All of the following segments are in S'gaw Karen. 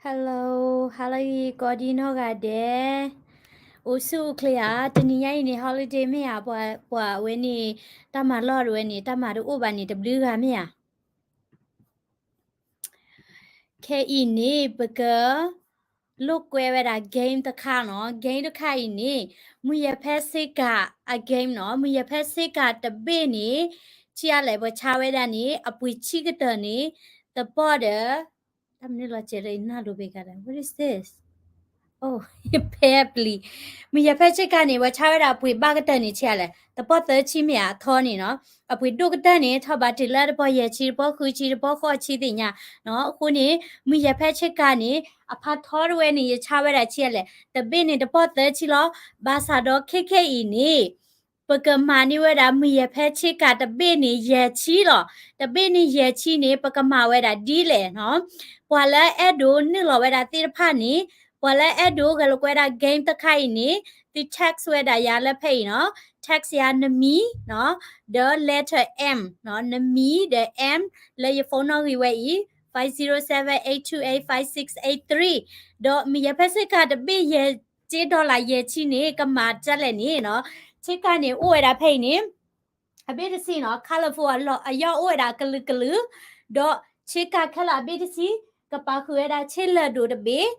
Hello, hello အံၤ ကိးဒံနီၢ်ဂၤဒဲး, အိၣ်ဆူၣ်အိၣ်ချ့ဧါ. တနံၤညါအံၤန့ၣ် holiday မ့ၢ်ဧါ, ပှၤအဝဲန့ၣ် တၢ်မၤလီၢ်တဝဲန့ၣ် တၢ်မၤတအိၣ်ဘၣ်န့ၣ် တဘျုးဂၤမ့ၢ်ဧါ. ခဲအံၤန့ၣ် ပကလိာ်ကွဲဝဲဒၣ် game တခါနီၤ. Game တခါအံၤန့ၣ် မုၢ်ယဲၢ်ဖဲဆ့ကၤအ game နီၤ. မုၢ်ယဲၢ်ဖဲဆ့ကၤတဘ့ၣ်န့ၣ် ဆံးအါလဲၣ် ပှၤဆါဝဲဒၣ်န့ၣ် အပှ့ၤဆံကတၢၢ်န့ၣ် သပှၢ်ဒီး တၢ်မနုၤလီၤစဲးလၢနၢ်လိၤဘ့ၣ်ဂၤလဲၣ်, what is this? အိၣ် ဖဲပျံၤ, မုၢ်ယဲၢ်ဖဲဆ့ကၤန့ၣ် ပှၤဆါဝဲဒၣ်အပှ့ၤဘၣ်ကတၢၢ်န့ၣ် ဆံးအါလဲၣ် သပှၢ်သၢဆံမ့ၢ်ဧါ, အထီန့ၣ်နီၤ. အပှ့ၤဒိၣ်ကတၢၢ်န့ၣ် ထီၣ်ဘၣ်တုၤလၢတပီၢ်ယဲၢ်ဆံ, တပီၢ်ဃုဆံ, တပီၢ်ဃိးဆံသ့ၣ်ညါနီၤ. အဃိန့ၣ် မုၢ်ယဲၢ်ဖဲဆ့ကၤန့ၣ် အဖးထီတဝဲန့ၣ် ယဆါဝဲဒၣ်ဆံးအါလဲၣ် တဘ့ၣ်န့ၣ် တပီၢ်သၢဆံလီၤ. ဘၣ်ဆၣ်ဒီးခဲခဲအံၤန့ၣ် ပကမၤန့ၢ်ဝဲဒၣ် မုၢ်ယဲၢ်ဖဲဆ့ကၤတဘ့ၣ်န့ၣ် ယဲၢ်ဆံလီၤ. တဘ့ၣ်န့ၣ် ယဲၢ်ဆံန့ၣ် ပကမၤဝဲဒၣ်ဒ်လဲၣ်နီၤ. ပှၤလၢအဲၣ်ဒိးနုာ်လီၤဝဲဒၣ်သ့ၣ်တဖၣ်န့ၣ်, ပှၤလၢအဲၣ်ဒိးဂဲၤလိာ်ကွဲဒၣ် game တခါအံၤန့ၣ် သု text ဝဲဒၣ်ယၤလၢဖဲအံၤနီၤ. Text ယၤနမံၤနီၤ, ဒီး letter M နီၤ, နမံၤဒီး M လၢယ phone နီၣ်ဂံၢ်ဝဲအံၤ five zero seven eight two eight five six eight three. ဒီးမုၢ်ယဲၢ်ဖဲဆ့ကၤတဘ့ၣ်ယဲၢ် စ့ dollar ယဲၢ်ဆံန့ၣ် ကမၤဒ်လဲၣ်န့ၣ်နီၤ. ဆ့ကၤန့ၣ် အိၣ်ဝဲဒၣ်ဖဲအံၤန့ၣ် အဘ့ၣ်တဆံနီၤ, colorful အလီၢ်အယီၢ်အိၣ်ဝဲဒၣ်ကလုာ်ကလုာ်, ဒီးဆ့ကၤခဲလၢာ်အဘ့ၣ်တဆံ ကပာ်ဃုာ်ဝဲဒၣ်ဆ့လၢၢ်ဒိၣ်တဘ့ၣ်,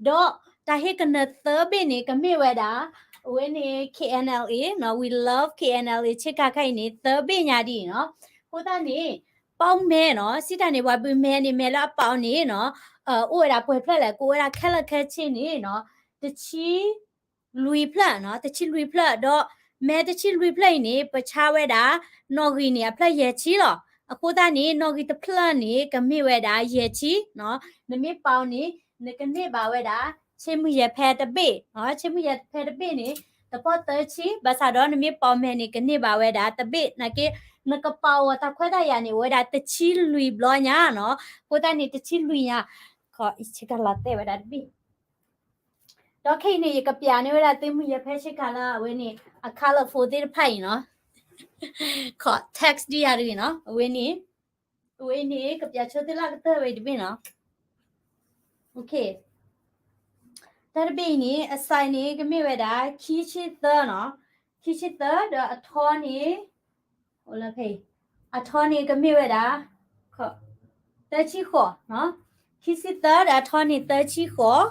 ဒီးတၢ်ဟ့ၣ်ကနၢၤသၢဘ့ၣ်န့ၣ် ကမ့ၢ်ဝဲဒၣ် အဝဲန့ၣ် K N L A နီၤ, We love K N L A ဆ့ကၤခဲအံၤန့ၣ် သၢဘ့ၣ်ညါဒ်အံၤနီၤ. အဃိသတးန့ၣ် ပီၣ်မဲနီၤ, စံးတၢ်န့ၣ် ပှၤဘုးမဲန့ၣ် မဲလၢအပီၣ်န့ၣ်နီၤ, အိၣ်ဝဲဒၣ်ပှဲၤဖျၢၣ်လဲၣ်, ကိးဝဲဒၣ်ခဲလၢာ်ခဲဆ့န့ၣ်နီၤ, တဆံ လွံၢ်ဖျၢၣ်နီၤ, တဆံလွံၢ်ဖျၢၣ်, ဒီးမဲတဆံလွံၢ်ဖျၢၣ်အံၤန့ၣ် ပဆါဝဲဒၣ် နီၣ်ဂံၢ်န့ၣ် အဖျၢၣ်ယဲၢ်ဆံလီၤ. အဃိသတးန့ၣ် နီၣ်ဂံၢ်တဖျၢၣ်န့ၣ် ကမ့ၢ်ဝဲဒၣ်ယဲၢ်ဆံနီၤ. နမ့ၢ်ပီၣ်န့ၣ် နကန့ၢ်ဘၣ်ဝဲဒၣ် ဆ့မုၢ်ယဲၢ်ဖဲတဘ့ၣ်နီၤ, ဆ့မုၢ်ယဲၢ်ဖဲတဘ့ၣ်န့ၣ် တပီၢ်သၢဆံ, ဘၣ်ဆၣ်ဒီးနမ့ၢ်ပီၣ်မဲန့ၣ် ကန့ၢ်ဘၣ်ဝဲဒၣ်တဘ့ၣ်, နာ်က့ နကပီၣ်အီၤတၢ်ခွဲးတၢ်ယာ်န့ၣ် အိၣ်ဝဲဒၣ်တဆံလွံၢ်ဘျီညါနီၤ. အဃိသတးန့ၣ် တဆံလွံၢ်ညါ, ခီ ဆ့ကၤလီၤတဲာ်ဝဲဒၣ်တဘ့ၣ် ဒီးခဲအံၤန့ၣ် ယကပျးန့ၢ်ဝဲဒၣ်သုမုၢ်ယဲၢ်ဖဲဆ့ကၤလၢအဝဲန့ၣ် အ colorful သ့ၣ်တဖၣ်အံၤနီၤ, ခီ text ဒ်ယၤတဂ့ၤနီၤ, အဝဲန့ၣ်, အဝဲန့ၣ် ကပျးဆိသုလၢကတၢၢ်ဝဲတဘ့ၣ်နီၤ. တၢ်တဘ့ၣ်အံၤန့ၣ် အ size န့ၣ် ကမ့ၢ်ဝဲဒၣ် ခံဆံသၢနီၤ, ခံဆံသၢဒီးအထီန့ၣ် အိၣ်လၢဖဲအံၤ, အထီန့ၣ်ကမ့ၢ်ဝဲဒၣ် သၢဆံဃိး, ခံဆံသၢဒီးအထီန့ၣ်သၢဆံဃိး.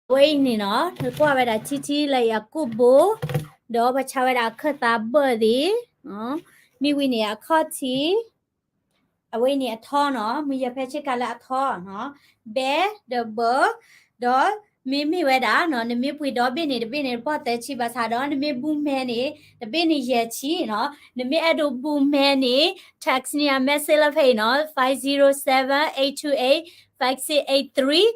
အဝဲအံၤန့ၣ်နီၤ နကွၢ်ဝဲဒၣ်ထံထံလၢအံၤအကိာ်ဘိ, ဒီးပှၤဆါဝဲဒၣ်အခၢၣ်သးဘၢၣ်သ့ၣ်, မ့ၢ်ဝံၤန့ၣ်အခီၣ်ထံး, အဝဲအံၤန့ၣ်အထီနီၤ, မုၢ်ယဲၢ်ဖဲဆ့ကၤလၢအထီနီၤ, ဘဲဒီးဘၢၣ်, ဒီးမ့မ့ၢ်ဝဲဒၣ်နီၤ နမ့ၢ်ပှ့ၤဒီဘ့ၣ်န့ၣ် တဘ့ၣ်န့ၣ်တပီၢ်သၢဆံ, ဘၣ်ဆၣ်ဒီးနမ့ၢ်ဘူၣ်မဲန့ၣ် တဘ့ၣ်န့ၣ်ယဲၢ်ဆံနီၤ. နမ့ၢ်အဲၣ်ဒိးဘူၣ်မဲန့ၣ် text န့ၢ်ယၤ message လၢဖဲအံၤနီၤ, five zero seven eight two eight five six eight three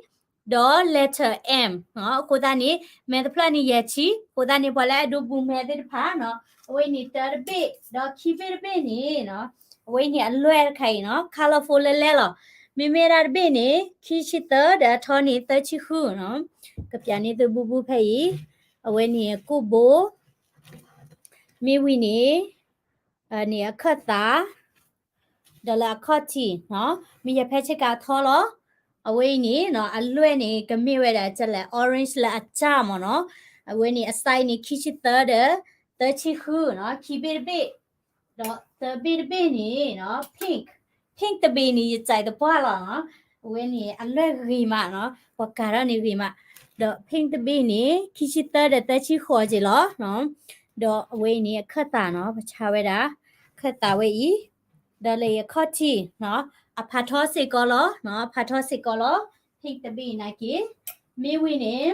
ဒီး letter M နီၤ. အဃိသတးန့ၣ် မဲတဖျၢၣ်န့ၣ်ယဲၢ်ဆံ, အဃိသတးန့ၣ် ပှၤလၢအဲၣ်ဒိးဘူၣ်မဲသ့ၣ်တဖၣ်နီၤ, အဝဲအံၤန့ၣ်တၢတဘ့ၣ်, ဒီးခံဘ့ၣ်တဘ့ၣ်န့ၣ်နီၤ, အဝဲအံၤန့ၣ်အလွဲၢ်တခါအံၤနီၤ colorful လၢလဲၣ်လီၤ. မ့မ့ၢ်ဒၣ်တဘ့ၣ်န့ၣ် ခံဆံသၢဒီးအထီန့ၣ်သၢဆံဃုနီၤ. ကပျးန့ၢ်သုဘူဘူဖဲအံၤ, အဝဲန့ၣ်အကိာ်ဘိ, မ့ၢ်ဝံၤန့ၣ် န့ၣ်အခၢၣ်သး, ဒီးလၢအခီၣ်ထံးနီၤ, မုၢ်ယဲၢ်ဖဲဆ့ကၤအထီလီၤ. အဝဲအံၤန့ၣ်နီၤ အလွဲၢ်န့ၣ် ကမ့ၢ်ဝဲဒၣ်ကလဲၣ် orange လၢအကၢ်မ့ၢ်နီၤ. အဝဲန့ၣ်အ size န့ၣ် ခံဆံသၢဒီး သၢဆံဃုနီၤ, ခံဘ့ၣ်တဘ့ၣ်, ဒီးသၢဘ့ၣ်တဘ့ၣ်န့ၣ်နီၤ pink, pink တဘ့ၣ်န့ၣ် ယကြိုက်သပှၢ်လီၤနီၤ. အဝဲန့ၣ်အလွဲၢ်ဂ့ၤမးနီၤ, ပှၤကၤထီၣ်န့ၣ်ဂ့ၤမး, ဒီး pink တဘ့ၣ်န့ၣ် ခံဆံသၢဒီးသၢဆံဃိးက့ၤလီၤနီၤ. ဒီးအဝဲအံၤန့ၣ်အခၢၣ်သးနီၤ, ပှၤဆါဝဲဒၣ် အခၢၣ်သးဝဲအံၤ, ဒီးလၢအခီၣ်ထံးနီၤ, အဖးထီစ့ၢ်ကီးလီၤနီၤ, အဖးထီစ့ၢ်ကီးလီၤ. pink တဘ့ၣ်နာ်က့, မ့ၢ်ဝံၤန့ၣ်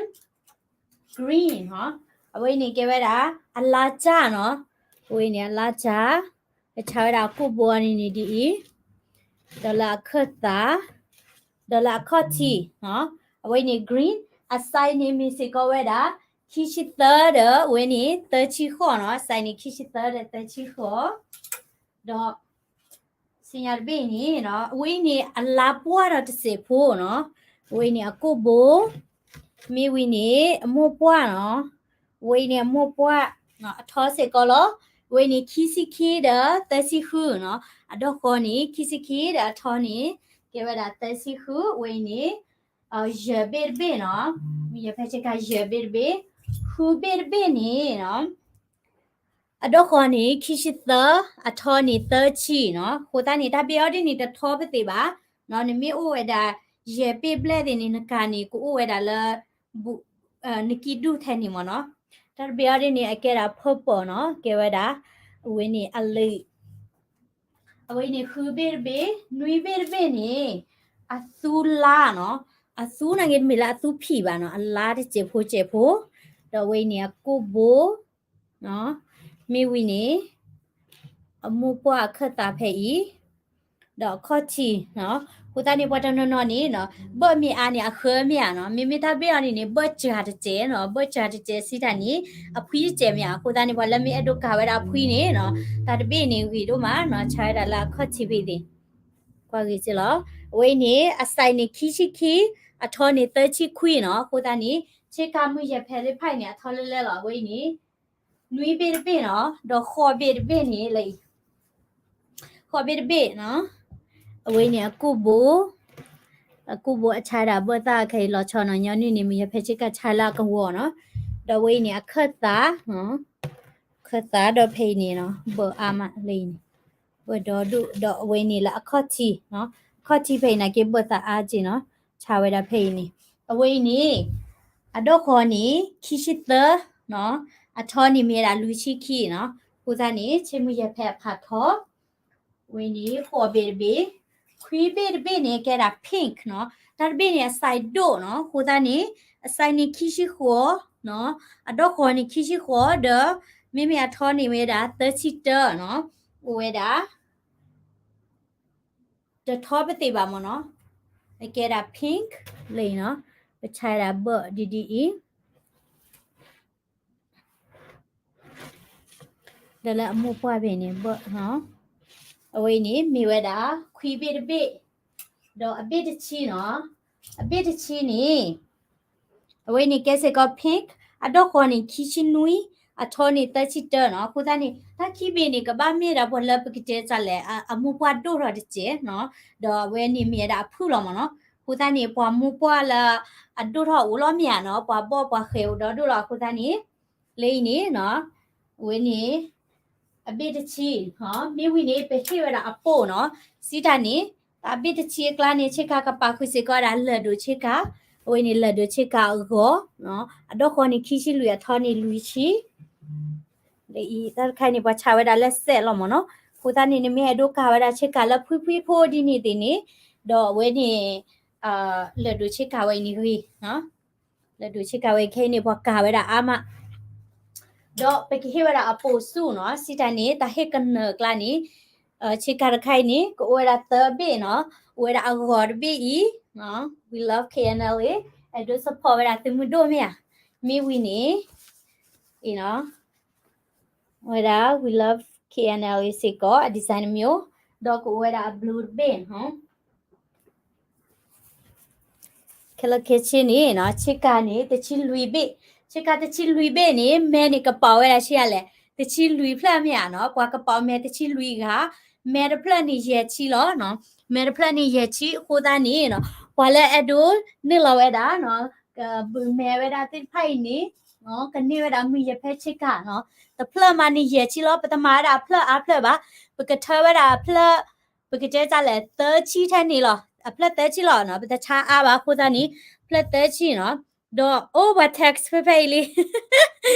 green နီၤ, အဝဲန့ၣ်ကဲဝဲဒၣ် အလါကၢ်နီၤ, အဝဲန့ၣ်အလါကၢ်, ပဆါဝဲဒၣ်အကိာ်ဘိအီၤန့ၣ်န့ၣ်ဒ်အံၤ, ဒီးလၢအခၢၣ်သး, ဒီးလၢအခီၣ်ထံးနီၤ, အဝဲန့ၣ် green, အ size န့ၣ်မ့ၢ်စ့ၢ်ကီးဝဲဒၣ် ခံဆံသၢဒီး အဝဲန့ၣ် သၢဆံဃိးနီၤ, အ size န့ၣ် ခံဆံသၢဒီး သၢဆံဃိး, ဒီး ဆ့ညါတဘ့ၣ်အံၤန့ၣ်နီၤ, အဝဲအံၤန့ၣ် အလါပှၢ်ဒီးတစဲးဖိနီၤ, အဝဲအံၤန့ၣ် အကိာ်ဘိ, မ့ၢ်ဝံၤန့ၣ် အမိၢ်ပှၢ်နီၤ, အဝဲအံၤန့ၣ် အမိၢ်ပှၢ်, အထီစ့ၢ်ကီးလီၤ, အဝဲအံၤန့ၣ် ခံဆံခံဒီး သၢဆံဃုနီၤ, အဒီၣ်ဃီန့ၣ် ခံဆံခံဒီးအထီန့ၣ် ကဲဝဲဒၣ် သၢဆံဃု, အဝဲအံၤန့ၣ် ယဲၢ်ဘ့ၣ်တဘ့ၣ်နီၤ, မုၢ်ယဲၢ်ဖဲဆ့ကၤယဲၢ်ဘ့ၣ်တဘ့ၣ်, ဃုဘ့ၣ်တဘ့ၣ်န့ၣ်နီၤ, အဒီၣ်ဃီၤန့ၣ် ခံဆံသၢ, အထီန့ၣ်သၢဆံနီၤ, အဃိသတးန့ၣ် တၢ်ဘ့ၣ်အီၤဒ်န့ၣ်တထီပသ့ၣ်ဘၣ်, နမ့ၢ်အိၣ်ဝဲဒၣ် ယဲၢ်ဘ့ၣ်ဘျဲၣ်သ့ၣ်န့ၣ် နကၤန့ၣ် ကအိၣ်ဝဲဒၣ်လၢ နကံၢ်ဒူၣ်ထဲန့ၣ်မ့ၢ်နီၤ, တၢ်တဘ့ၣ်အီၤဒ်န့ၣ် အကဲဒၣ် purple နီၤ, ကဲဝဲဒၣ် အဝဲန့ၣ်အလံာ် အဝဲအံၤန့ၣ် ဃုဘ့ၣ်တဘ့ၣ်, နွံဘ့ၣ်တဘ့ၣ်န့ၣ် အသူလါနီၤ, အသူနာ်က့တမ့ၢ်လၢအသူဖံးဘၣ်နီၤ, အလါတစဲးဖိစဲးဖိ, ဒီးအဝဲအံၤန့ၣ် အကိၣ်ဘိ, မ့ၢ်ဝံၤန့ၣ် အမိၢ်ပှၢ်အခၢၣ်သးဖဲအံၤ, ဒီးအခီၣ်ထံးနီၤ, အဃိသတးန့ၣ် ပှၤတနီၤနီၤန့ၣ်နီၤ, ဘၢၣ်မ့ၢ်အါန့ၣ် အဃၢမ့ၢ်အါနီၤ, မ့မ့ၢ်တၢ်ဘ့ၣ်အီၤန့ၣ်န့ၣ် ဘၢၣ်စှၤတစဲးနီၤ, ဘၢၣ်စှၤတစဲးစံးတၢ်န့ၣ် အဖှံတစဲးမ့ၢ်ဧါ, အဃိသတးန့ၣ် ပှၤလၢမ့ၢ်အဲၣ်ဒိးကၤဝဲဒၣ်အဖှံန့ၣ်နီၤ, တၢ်တဘ့ၣ်န့ၣ်ဂ့ၤဒိၣ်မးနီၤ, ဆါဝဲဒၣ်လၢအခီၣ်ထံးဖဲအံၤသ့ၣ်, ကွၢ်ဂ့ၤစ့ၢ်လီၤ, အဝဲအံၤန့ၣ် အစဲးန့ၣ်ခံဆံခံ, အထီန့ၣ်သၢဆံခွံနီၤ, အဃိသတးန့ၣ် ဆ့ကၤမုၢ်ယဲၢ်ဖဲသ့ၣ်တဖၣ်အံၤန့ၣ် အထီလၢလဲၢ်လီၤ, အဝဲအံၤန့ၣ် နွံဘ့ၣ်တဘ့ၣ်နီၤ, ဒီးဃိးဘ့ၣ်တဘ့ၣ်န့ၣ်လၢအံၤ ဃိးဘ့ၣ်တဘ့ၣ်နီၤ, အဝဲအံၤန့ၣ်အကိၣ်ဘိ, အကိၣ်ဘိအဆါဒၣ်ဘၢၣ်သၣ်ခဲအံၤလီၤဆီနီၤ, ညီနုၢ်န့ၣ် မုၢ်ယဲၢ်ဖဲဆ့ကၤဆါလၢအကဝီၤနီၤ, ဒီးအဝဲအံၤန့ၣ်အခၢၣ်သး, အခၢၣ်သးဒီးဖဲအံၤန့ၣ်နီၤ, ဘၢၣ်အါမးလၢအံၤန့ၣ်, ဘၢၣ်ဒီဒိၣ်, ဒီးအဝဲအံၤန့ၣ်လၢအခီၣ်ထံး, အခီၣ်ထံးဖဲအံၤနာ်က့ဘၢၣ်သၣ်အါက့နီၤ, ဆါဝဲဒၣ်ဖဲအံၤန့ၣ်, အဝဲအံၤန့ၣ် အဒီၣ်ဃီၤန့ၣ် ခံဆံသၢ, အထီန့ၣ်မ့ၢ်ဝဲဒၣ်လွံၢ်ဆံခံနီၤ, အဃိသတးန့ၣ် ဆ့မုၢ်ယဲၢ်ဖဲအဖးထီ, အဝဲန့ၣ် ဃိးဘ့ၣ်တဘ့ၣ်, ခွံဘ့ၣ်တဘ့ၣ်န့ၣ် ကဲဒၣ် pink နီၤ, တၢ်တဘ့ၣ်န့ၣ် အစဲးဒိၣ်နီၤ, အဃိသတးန့ၣ် အစဲးန့ၣ်ခံဆံဃိး, အဒီၣ်ဃီၤန့ၣ် ခံဆံဃိး ဒီး မ့မ့ၢ်အထီန့ၣ်ဝဲဒၣ် သၢဆံတၢနီၤ, အိၣ်ဝဲဒၣ် တထီပသ့ၣ်ဘၣ်မ့ၢ်နီၤ, အကဲဒၣ် pink လၢအံၤနီၤ, ပဆါဒၣ်ဘၢၣ်ဒ်ဒ်အံၤ ဒီးလၢအမိၢ်ပှၢ်ဖဲန့ၣ် ဘၢၣ်နီၤ, အဝဲအံၤန့ၣ် မ့ၢ်ဝဲဒၣ် ခွံဘ့ၣ်တဘ့ၣ်, ဒီးအဘ့ၣ်တဆံနီၤ, အဘ့ၣ်တဆံန့ၣ် အဝဲန့ၣ်ကဲစ့ၢ်ကီး pink, အဒီၣ်ဃီၤန့ၣ် ခံဆံနွံ, အထီန့ၣ် သၢဆံတၢနီၤ, အဃိသတးန့ၣ် တၢ်ခံဘ့ၣ်န့ၣ် ကဘၣ်မ့ၢ်ဒၣ်ပှၤလၢပကတဲတၢ်လဲၣ်, အမိၢ်ပှၢ်ဒိၣ်ထီၣ်တစဲးနီၤ, ဒီးအဝဲန့ၣ်မ့ၢ်ဝဲဒၣ်အဖုၣ်လီၤမ့ၢ်နီၤ, အဃိသတးန့ၣ် ပှၤမိၢ်ပှၢ်လၢ အဒိၣ်ထီၣ်အိၣ်လီၤမ့ၢ်ဧါနီၤ, ပှၤဘီၣ်ပှၤဃဲၤအိၣ်ဒီဒိၣ်လီၤ, အဃိသတးန့ၣ် လၢအံၤန့ၣ်နီၤ, အဝဲန့ၣ် အဘ့ၣ်တဆံ, မ့ၢ်ဝံၤန့ၣ် ပဟ့ၣ်ဝဲဒၣ်အပိၣ်နီၤ, စံးတၢ်န့ၣ် တၢ်ဘ့ၣ်တဆံအကျါန့ၣ် ဆ့ကၤကပာ်ဃုာ်စ့ၢ်ကီးဝဲဒၣ်လၢၢ်ဒိၣ်ဆ့ကၤ, အဝဲန့ၣ်လၢၢ်ဒိၣ်ဆ့ကၤအဂီၤ, အဒီၣ်ဃီၤန့ၣ် ခံဆံလွံၢ် အထီန့ၣ်လွံၢ်ဆံ လၢအံၤ တၢ်တခါအံၤန့ၣ် ပှၤဆါဝဲဒၣ်လၢစဲးလီၤမ့ၢ်နီၤ, အဃိသတးန့ၣ် နမ့ၢ်အဲၣ်ဒိးကၤဝဲဒၣ်ဆ့ကၤလၢဖှံဖှံဖိဒ်န့ၣ်သ့ၣ်န့ၣ်, ဒီးအဝဲန့ၣ် လၢၢ်ဒိၣ်ဆ့ကၤဝဲအံၤန့ၣ်ဂ့ၤ, လၢၢ်ဒိၣ်ဆ့ကၤဝဲခဲအံၤန့ၣ် ပှၤကၤဝဲဒၣ်အါမး, ဒီးပကဟ့ၣ်ဝဲဒၣ်အပိၣ်ဆူၣ်နီၤ, စံးတၢ်န့ၣ် တၢ်ဟ့ၣ်ကနၢၤအကျါန့ၣ် ဆ့ကၤတခါအံၤန့ၣ် ကအိၣ်ဝဲဒၣ်သၢဘ့ၣ်နီၤ, အိၣ်ဝဲဒၣ်အဂီၤတဘ့ၣ်အံၤ, We love K N L A, အဲၣ်ဒိး support ဝဲဒၣ်သုးမုၢ်ဒိၣ်မ့ၢ်ဧါ, မ့ၢ်ဝံၤန့ၣ် အံၤနီၤ, ဝဲဒၣ် We love K N L A စ့ၢ်ကီး အ design တမျိုး, ဒီးကအိၣ်ဝဲဒၣ်အ blue တဘ့ၣ်နီၤ. ခဲလၢာ်ခဲဆ့န့ၣ်နီၤ, ဆ့ကၤန့ၣ် တဆံလွံၢ်ဘ့ၣ်, ဆ့ကၤတဆံလွံၢ်ဘ့ၣ်န့ၣ် မဲန့ၣ်ကပာ်ဝဲဒၣ်ဆံးအါလဲၣ်, တဆံလွံၢ်ဖျၢၣ်မ့ၢ်ဧါနီၤ, ပှၤကပာ်မဲတဆံလွံၢ်ဂၤ, မဲတဖျၢၣ်န့ၣ်ယဲၢ်ဆံလီၤနီၤ, မဲတဖျၢၣ်န့ၣ်ယဲၢ်ဆံ အဃိသတးန့ၣ်နီၤ, ပှၤလၢအဲၣ်ဒိးနုာ်လီၤဝဲဒၣ်နီၤ, ကဘုးမဲဝဲဒၣ်သ့ၣ်တဖၣ်အံၤန့ၣ်, ကန့ၢ်ဝဲဒၣ်မုၢ်ယဲၢ်ဖဲဆ့ကၤနီၤ, တဖျၢၣ်မးန့ၣ်ယဲၢ်ဆံလီၤ, ပတမၤဝဲဒၣ်အဖျၢၣ်အါဖျၢၣ်ဘၣ်, ပကထၢဝဲဒၣ်အဖျၢၣ် ပကတဲတၢ်လဲၣ် သၢဆံထဲန့ၣ်လီၤ, အဖျၢၣ်သၢဆံလီၤနီၤ, ပတဆါအါဘၣ် အဃိသတးန့ၣ် ဖျၢၣ်သၢဆံနီၤ, ဒီး အိၣ်ပှၤ text ဖဲဖဲအံၤလံ,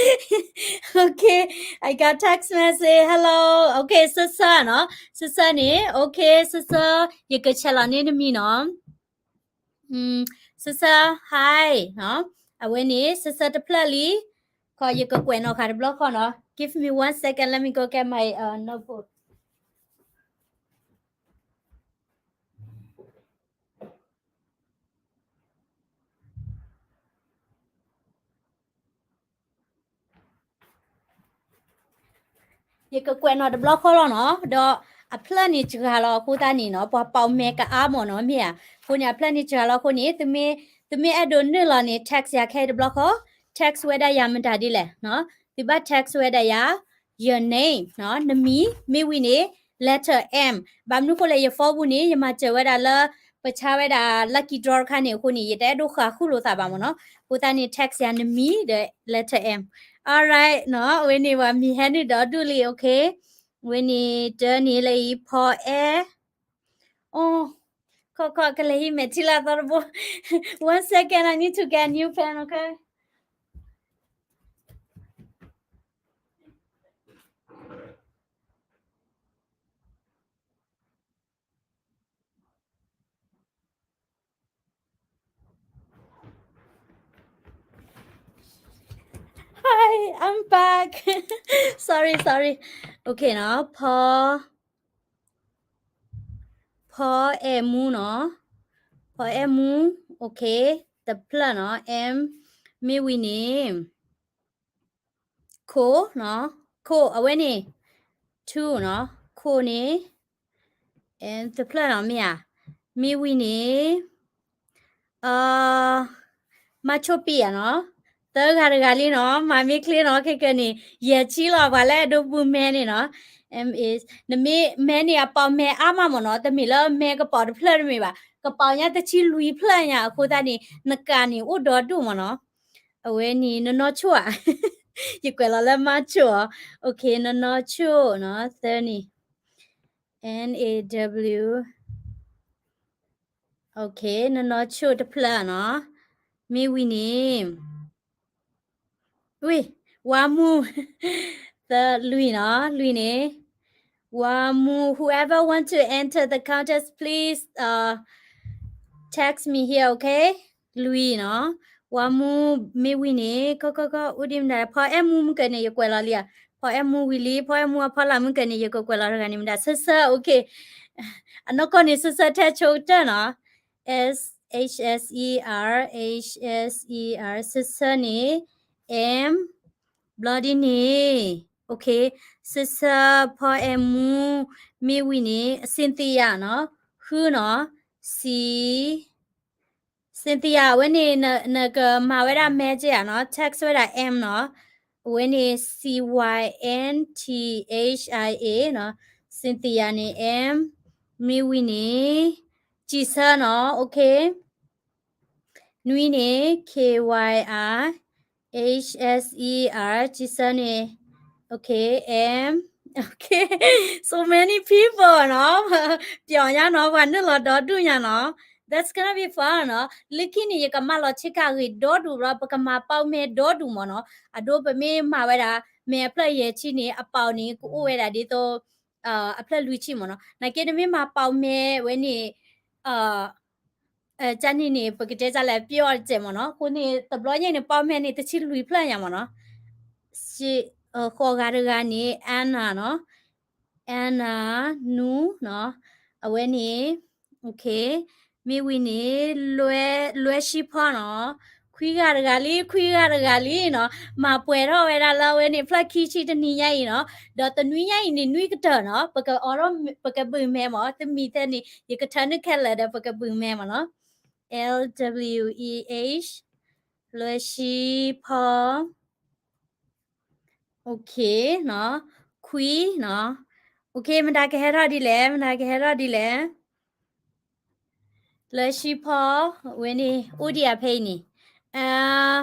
Okay, I got text message, hello, okay, ဆၢဆၢနီၤ, ဆၢဆၢန့ၣ် okay, ဆၢဆၢ, ယကဆဲးလီၤန့ၢ်နမံၤနီၤ, ဆၢဆၢ hi နီၤ, အဝဲန့ၣ် ဆၢဆၢတဖျၢၣ်လံ, ခီ ယကကွဲးနီၣ်ဃာ်တဘျီဃီနီၤ, give me one second, let me go get my notebook. ယကကွဲးနီၣ်တဘျီဃီလီၤနီၤ, ဒီးအဖျၢၣ်န့ၣ်စှၤလီၤအဃိသတးန့ၣ်နီၤ, ပှၤပာ်မဲကအါမ့ၢ်နီၤ, မ့ၢ်ဧါ, အဃိန့ၣ် အဖျၢၣ်န့ၣ်စှၤလီၤအဃိန့ၣ်, သုမ့ၢ်အဲၣ်ဒိးနုာ်လီၤန့ၣ် text ယၤခဲအံၤတဘျီဃီ, text ဝဲဒၣ်ယၤမတၤဒ်လဲၣ်, သုဘၣ် text ဝဲဒၣ်ယၤ your name နီၤ, နမံၤ, မ့ၢ်ဝံၤန့ၣ် letter M, ဘၣ်မနုၤဃိလဲၣ် ယ phone ပူၤန့ၣ် ယမၤစၢၤဝဲဒၣ်လၢ ပဆါဝဲဒၣ် lucky draw တခါန့ၣ်အဃိန့ၣ် ယတအဲၣ်ဒိးဃးဃုလိာ်သးဘၣ်မ့ၢ်နီၤ. အဃိသတးန့ၣ် text ယၤနမံၤဒီး letter M. Alright နီၤ, အဝဲန့ၣ်ပှၤမံၤဟဲနုာ်ဒီဒူၣ်လံ okay. အဝဲန့ၣ်တၢ်န့ၣ်လၢအံၤ ဖီအဲၣ်, အိ, ခီခီကလဲၤဟံးမဲာ်ထံလၢအသီတဘိ. One second, I need to get a new pen, okay? Hi, I'm back. Sorry, sorry. Okay နီၤ, ဖီ, ဖီအဲၣ်မူနီၤ, ဖီအဲၣ်မူ, okay, တဖျၢၣ်နီၤ, M, မ့ၢ်ဝံၤန့ၣ် ခိၣ်နီၤ, ခိၣ်အဝဲန့ၣ် two နီၤ, ခိၣ်န့ၣ် and တဖျၢၣ်နီၤ မ့ၢ်ဧါ, မ့ၢ်ဝံၤန့ၣ် မၤဆိၣ်ပံၣ်ဧါနီၤ, သၢဂၤတဂၤလံနီၤ, မၤမ့ၢ်ချ့နီၤ, ခဲကနံၣ် ယဲၢ်ဆံလီၤ ပှၤလၢအဒိးဘူးမဲန့ၣ်နီၤ, M is နမ့ၢ်မဲန့ၣ် အပီးမဲအါမးမ့ၢ်နီၤ, တမ့ၢ်လၢမဲကပီးတဖျၢၣ်တမ့ၢ်ဘၣ်, ကပီးညါတဆံလွံၢ်ဖျၢၣ်ညါ, အဃိသတးန့ၣ် နကးန့ၣ်အိၣ်ဒီဒူၣ်မ့ၢ်နီၤ. အဝဲန့ၣ် နနီၢ်ဆိၣ်ဧါ, ယကွဲးလီၤလၢမၤဆိၣ်အီၤ, okay, နနီၢ်ဆိၣ်နီၤ, သၢန့ၣ် N A W, okay, နနီၢ်ဆိၣ်တဖျၢၣ်နီၤ, မ့ၢ်ဝံၤန့ၣ် ဝံၤ, ဝါမူ, သၢ, လွံၢ်နီၤ, လွံၢ်န့ၣ်, ဝါမူ, whoever want to enter the contest, please, uh, text me here, okay? လွံၢ်နီၤ, ဝါမူ, မ့ၢ်ဝံၤန့ၣ် ခီခီခီ အိၣ်ဒံးမတၤ, ဖီအဲၣ်မူမုၢ်ကၢန့ၣ် ယကွဲးလီၤလံဧါ, ဖီအဲၣ်မူဝံၤလံ, ဖီအဲၣ်မူအဖီလာ်မုၢ်ကၢန့ၣ် ယကကွဲးလီၤတဂၤန့ၣ်မတၤ, ဆၢဆၢ, okay. အနီၢ်ကီၢ်န့ၣ် ဆၢဆၢထဲဆိကတၢၢ်နီၤ, S, H S E R, H S E R, ဆၢဆၢန့ၣ်, M, ဘျီဒ်န့ၣ်, okay, ဆၢဆၢ ဖီအဲၣ်မူ, မ့ၢ်ဝံၤန့ၣ် Cynthia နီၤ, ဃုနီၤ, C, Cynthia အဝဲန့ၣ် နကမၤဝဲဒၣ်မဲက့ဧါနီၤ, text ဝဲဒၣ် M နီၤ, အဝဲန့ၣ် C Y N T H I A နီၤ, Cynthia န့ၣ် M, မ့ၢ်ဝံၤန့ၣ် ကံၢ်ဆၢနီၤ, okay. နွံန့ၣ် K Y I H S E R, ကံၢ်ဆၢန့ၣ်, okay, M, okay, so many people နီၤ, ပျီညါနီၤ, ပှၤနုာ်လီၤဒီဒူၣ်ညါနီၤ, that's gonna be fun နီၤ, လၢခံန့ၣ် ယကမၤလီၤဆ့ကၤဂ့ၤဒီဒူၣ်ဘျီ, ပကမၤပီးမဲဒီဒူၣ်မ့ၢ်နီၤ, အဒိပမ့ၢ်မၤဝဲဒၣ် မဲအဖျၢၣ်ယဲၢ်ဆံန့ၣ် အပီးန့ၣ် ကအိၣ်ဝဲဒၣ်ဒ်သိး အဖျၢၣ်လွံၢ်ဆံမ့ၢ်နီၤ, နာ်က့နမ့ၢ်မၤပီးမဲဝဲန့ၣ် ကန့ၣ်န့ၣ် ပကတဲတၢ်လဲၣ် ပျီတစဲးမ့ၢ်နီၤ, အဃိန့ၣ် တဘျီညါန့ၣ် ပီးမဲန့ၣ် တဆံလွံၢ်ဖျၢၣ်ညါမ့ၢ်နီၤ, ဃိးဂၤတဂၤန့ၣ် Anna နီၤ, Anna နူနီၤ, အဝဲန့ၣ် okay, မ့ၢ်ဝံၤန့ၣ် လွဲၢ်ဆံဖီနီၤ, ခွံဂၤတဂၤလံ ခွံဂၤတဂၤလံနီၤ, မၤပှဲၤထီၣ်ဝဲဒၣ်လၢအဝဲန့ၣ် ဖျၢၣ်ခံဆံတနံၤညါအံၤနီၤ, ဒီးတနွံညါအံၤန့ၣ် နွံကတၢၢ်နီၤ, ပကအိးထီၣ် ပကဘုးမဲမ့ၢ်, တမံၤထဲန့ၣ် ယကထၢနုာ်ခဲလၢာ်ဒီး ပကဘုးမဲမ့ၢ်နီၤ, L W E H, လွဲၢ်ဆံဖီ okay နီၤ, ခွံနီၤ, okay, မတၤကဟဲထီၣ်ဒ်လဲၣ်, မတၤကဟဲထီၣ်ဒ်လဲၣ်, လွဲၢ်ဆံဖီ, ဝဲန့ၣ် အိၣ်ဒံးဧါဖဲအံၤန့ၣ်,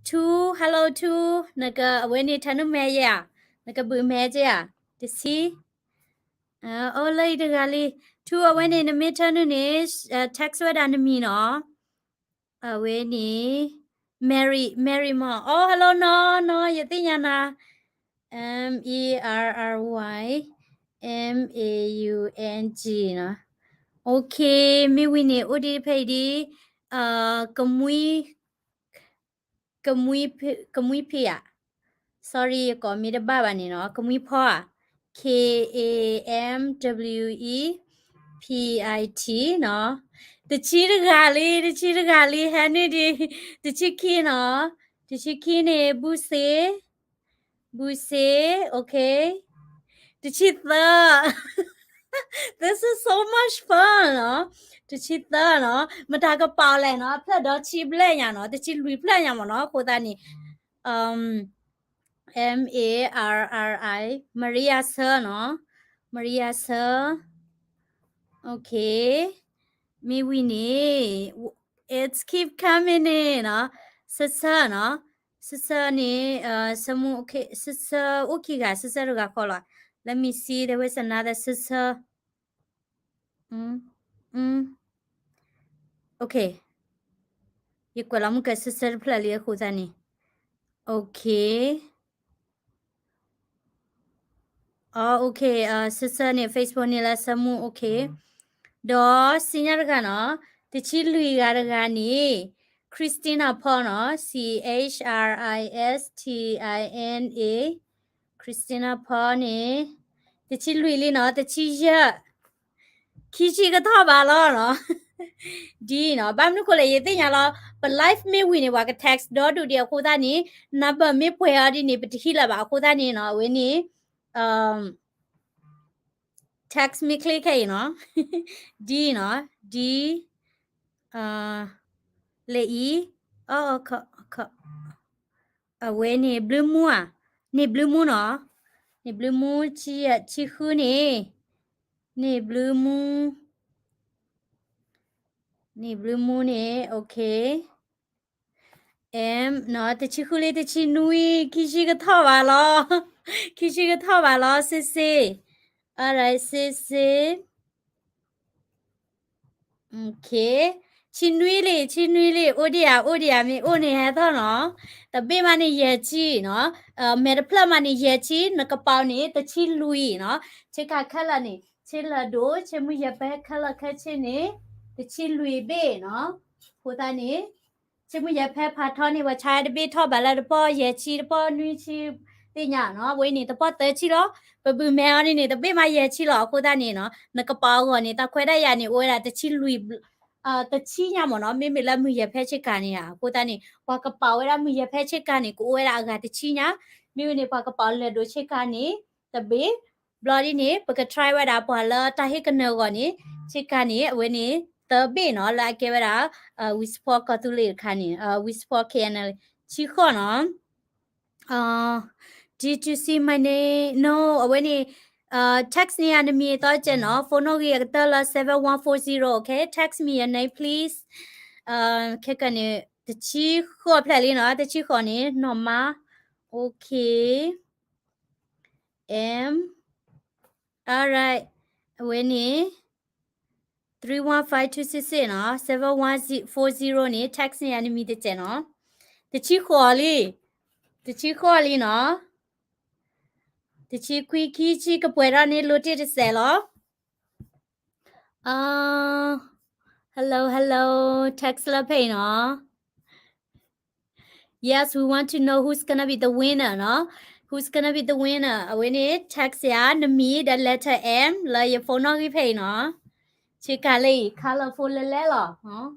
two, hello two, နက အဝဲန့ၣ် ထၢနုာ်မဲယဲဧါ, နကဘုးမဲက့ဧါ, တဆံ, အိၣ်လၢအံၤတဂၤလံ, two အဝဲန့ၣ် နမ့ၢ်ထၢနုာ်န့ၣ် text ဝဲဒၣ်နမံၤနီၤ, အဝဲန့ၣ် Mary, Mary မ့ၢ်, အိ hello နီၤ, နီၤ, ယသ့ၣ်ညါနၤ, M E R R Y M A U N G နီၤ, okay, မ့ၢ်ဝံၤန့ၣ် အိၣ်ဒံးဖဲအံၤဒ်, ကမှံ, ကမှံဖံးဧါ, sorry ယကိးမ့ၢ်တဘၣ်ဘၣ်န့ၣ်နီၤ, ကမှံဖီဧါ, K A M W E P I T နီၤ, တဆံတဂၤလံ, တဆံတဂၤလံ, ဟဲနုာ်ဒံး, တဆံခံနီၤ, တဆံခံန့ၣ် ဘူစ့, ဘူစ့, okay, တဆံသၢ, this is so much fun နီၤ, တဆံသၢနီၤ, မတၤကပီးလဲၣ်နီၤ, ဖျၢၣ်ဒီဆံဘျဲၣ်ညါနီၤ, တဆံလွံၢ်ဖျၢၣ်ညါမ့ၢ်နီၤ, အဃိသတးန့ၣ် M A R R I, Maria ဆၢနီၤ, Maria ဆၢ, okay, မ့ၢ်ဝံၤန့ၣ် it's keep coming in နီၤ, sister နီၤ, sister န့ၣ် ဆၢမူ okay, sister အိၣ်ခံဂၤ, sister တဂၤဃီလီၤ. Let me see, there was another sister. Okay, ယကွဲးလီၤမုၢ်ကဲ sister တဖျၢၣ်လံအဃိသတးန့ၣ်, okay. အ okay, sister န့ၣ် Facebook န့ၣ်လၢဆၢမူ okay. ဒီးစံညါတဂၤနီၤ, တဆံလွံၢ်ဂၤတဂၤန့ၣ် Christina Paul နီၤ, C H R I S T I N A, Christina Paul န့ၣ် တဆံလွံၢ်လံနီၤ, တဆံယဲၢ် ခံဆံကထီၣ်ဘၣ်လီၤနီၤ. ဒ်နီၤ, ဘၣ်မနုၤဃိလဲၣ် ယသ့ၣ်ညါလီၤ, ပ live မ့ၢ်ဝံၤန့ၣ် ပှၤက text ဒီဒူၣ်ဒံးအဃိသတးန့ၣ်, number မ့ၢ်ပှဲၤအီၤဒ်န့ၣ် ပတဟံးလၢၤဘၣ်အဃိသတးန့ၣ်နီၤ, အဝဲန့ၣ် text မ့ၢ်ချ့ခဲအံၤနီၤ, ဒ်နီၤ, ဒ် လဲၤအံၤ, အဝဲန့ၣ်ဘျုးမူဧါ, န့ၣ်ဘျုးမူနီၤ, န့ၣ်ဘျုးမူ ဆံဃုန့ၣ်, န့ၣ်ဘျုးမူ, န့ၣ်ဘျုးမူန့ၣ် okay. M နီၤ, တဆံဃုလံ တဆံနွံ, ခံဆံကထီၣ်ဘၣ်လီၤ, ခံဆံကထီၣ်ဘၣ်လီၤ, စ့စ့, alright, စ့စ့. Okay, ဆံနွံလံ, ဆံနွံလံ, အိၣ်ဒံးဧါ, အိၣ်ဒံးဧါ, မ့ၢ်အိၣ်န့ၣ်ဟဲထီၣ်နီၤ, တဘ့ၣ်မးန့ၣ်ယဲၢ်ဆံနီၤ, မဲာ်တဖျၢၣ်မးန့ၣ်ယဲၢ်ဆံ, နကပၤန့ၣ် တဆံလွံၢ်နီၤ, ဆ့ကၤခဲလၢာ်န့ၣ် ဆ့လၢာ်ဒိၣ်, ဆ့မုၢ်ယဲၢ်ဖဲခဲလၢာ်ခဲဆ့န့ၣ် တဆံလွံၢ်ဘ့ၣ်နီၤ, အဃိသတးန့ၣ် ဆ့မုၢ်ယဲၢ်ဖဲဖးထီန့ၣ် ပှၤဆါတဘ့ၣ်ထီၣ်ဘၣ်လၢတပီၢ်ယဲၢ်ဆံ, တပီၢ်နွံဆံ, သ့ၣ်ညါနီၤ, အဝဲန့ၣ် တပီၢ်သၢဆံလီၤ, ပဘုးမဲအီၤန့ၣ်န့ၣ် တဘ့ၣ်မးယဲၢ်ဆံလီၤ, အဃိသတးန့ၣ်နီၤ, နကပၤအဂီၢ်န့ၣ် တၢ်ခွဲးတၢ်ယာ်န့ၣ် အိၣ်ဝဲဒၣ်တဆံလွံၢ်, တဆံညါမ့ၢ်နီၤ, မ့မ့ၢ်လၢမုၢ်ယဲၢ်ဖဲဆ့ကၤန့ၣ်ဧါ, အဃိသတးန့ၣ် ပှၤကပၤဝဲဒၣ်မုၢ်ယဲၢ်ဖဲဆ့ကၤန့ၣ် ကအိၣ်ဝဲဒၣ်အဂၤတဆံညါ, မ့မ့ၢ်န့ၣ် ပှၤကပၤလၢာ်ဒိၣ်ဆ့ကၤန့ၣ် တဘ့ၣ်, ဘျီဒ်န့ၣ် ပက try ဝဲဒၣ်ပှၤလၢတၢ်ဟ့ၣ်ကနၢၤအဂီၢ်န့ၣ်, ဆ့ကၤန့ၣ် အဝဲန့ၣ် သၢဘ့ၣ်နီၤ, လၢအကဲဝဲဒၣ် ဝံစဖီကီၢ်သူလ့ၤတခါန့ၣ်, ဝံစဖီ K N L ဆံဃိးနီၤ. Did you see my name? No, အဝဲန့ၣ် text န့ၢ်ယၤနမံၤအသီတစဲးနီၤ, phone နီၣ်ဂံၢ်အကတၢၢ်လၢ seven one four zero, okay? Text me your name, please. ခဲကနံၣ် တဆံဃိးဖျၢၣ်လံနီၤ, တဆံဃိးန့ၣ် နီၢ်မါ, okay. M, alright, အဝဲန့ၣ် three one five two six six နီၤ, seven one four zero န့ၣ် text န့ၢ်ယၤနမံၤတစဲးနီၤ, တဆံဃိးလံ, တဆံဃိးလံနီၤ, တဆံခွံ ခံဆံကပှဲၤထီၣ်န့ၣ် လိၣ်တ့ၢ်တစဲးလီၤ. Hello, hello, text လၢဖဲအံၤနီၤ. Yes, we want to know who's gonna be the winner နီၤ, who's gonna be the winner. အဝဲန့ၣ် text ယၤနမံၤဒီး letter M လၢယ phone နီၣ်ဂံၢ်ဖဲအံၤနီၤ. ဆ့ကၤလၢအံၤ colorful လဲၤလဲၤလီၤ,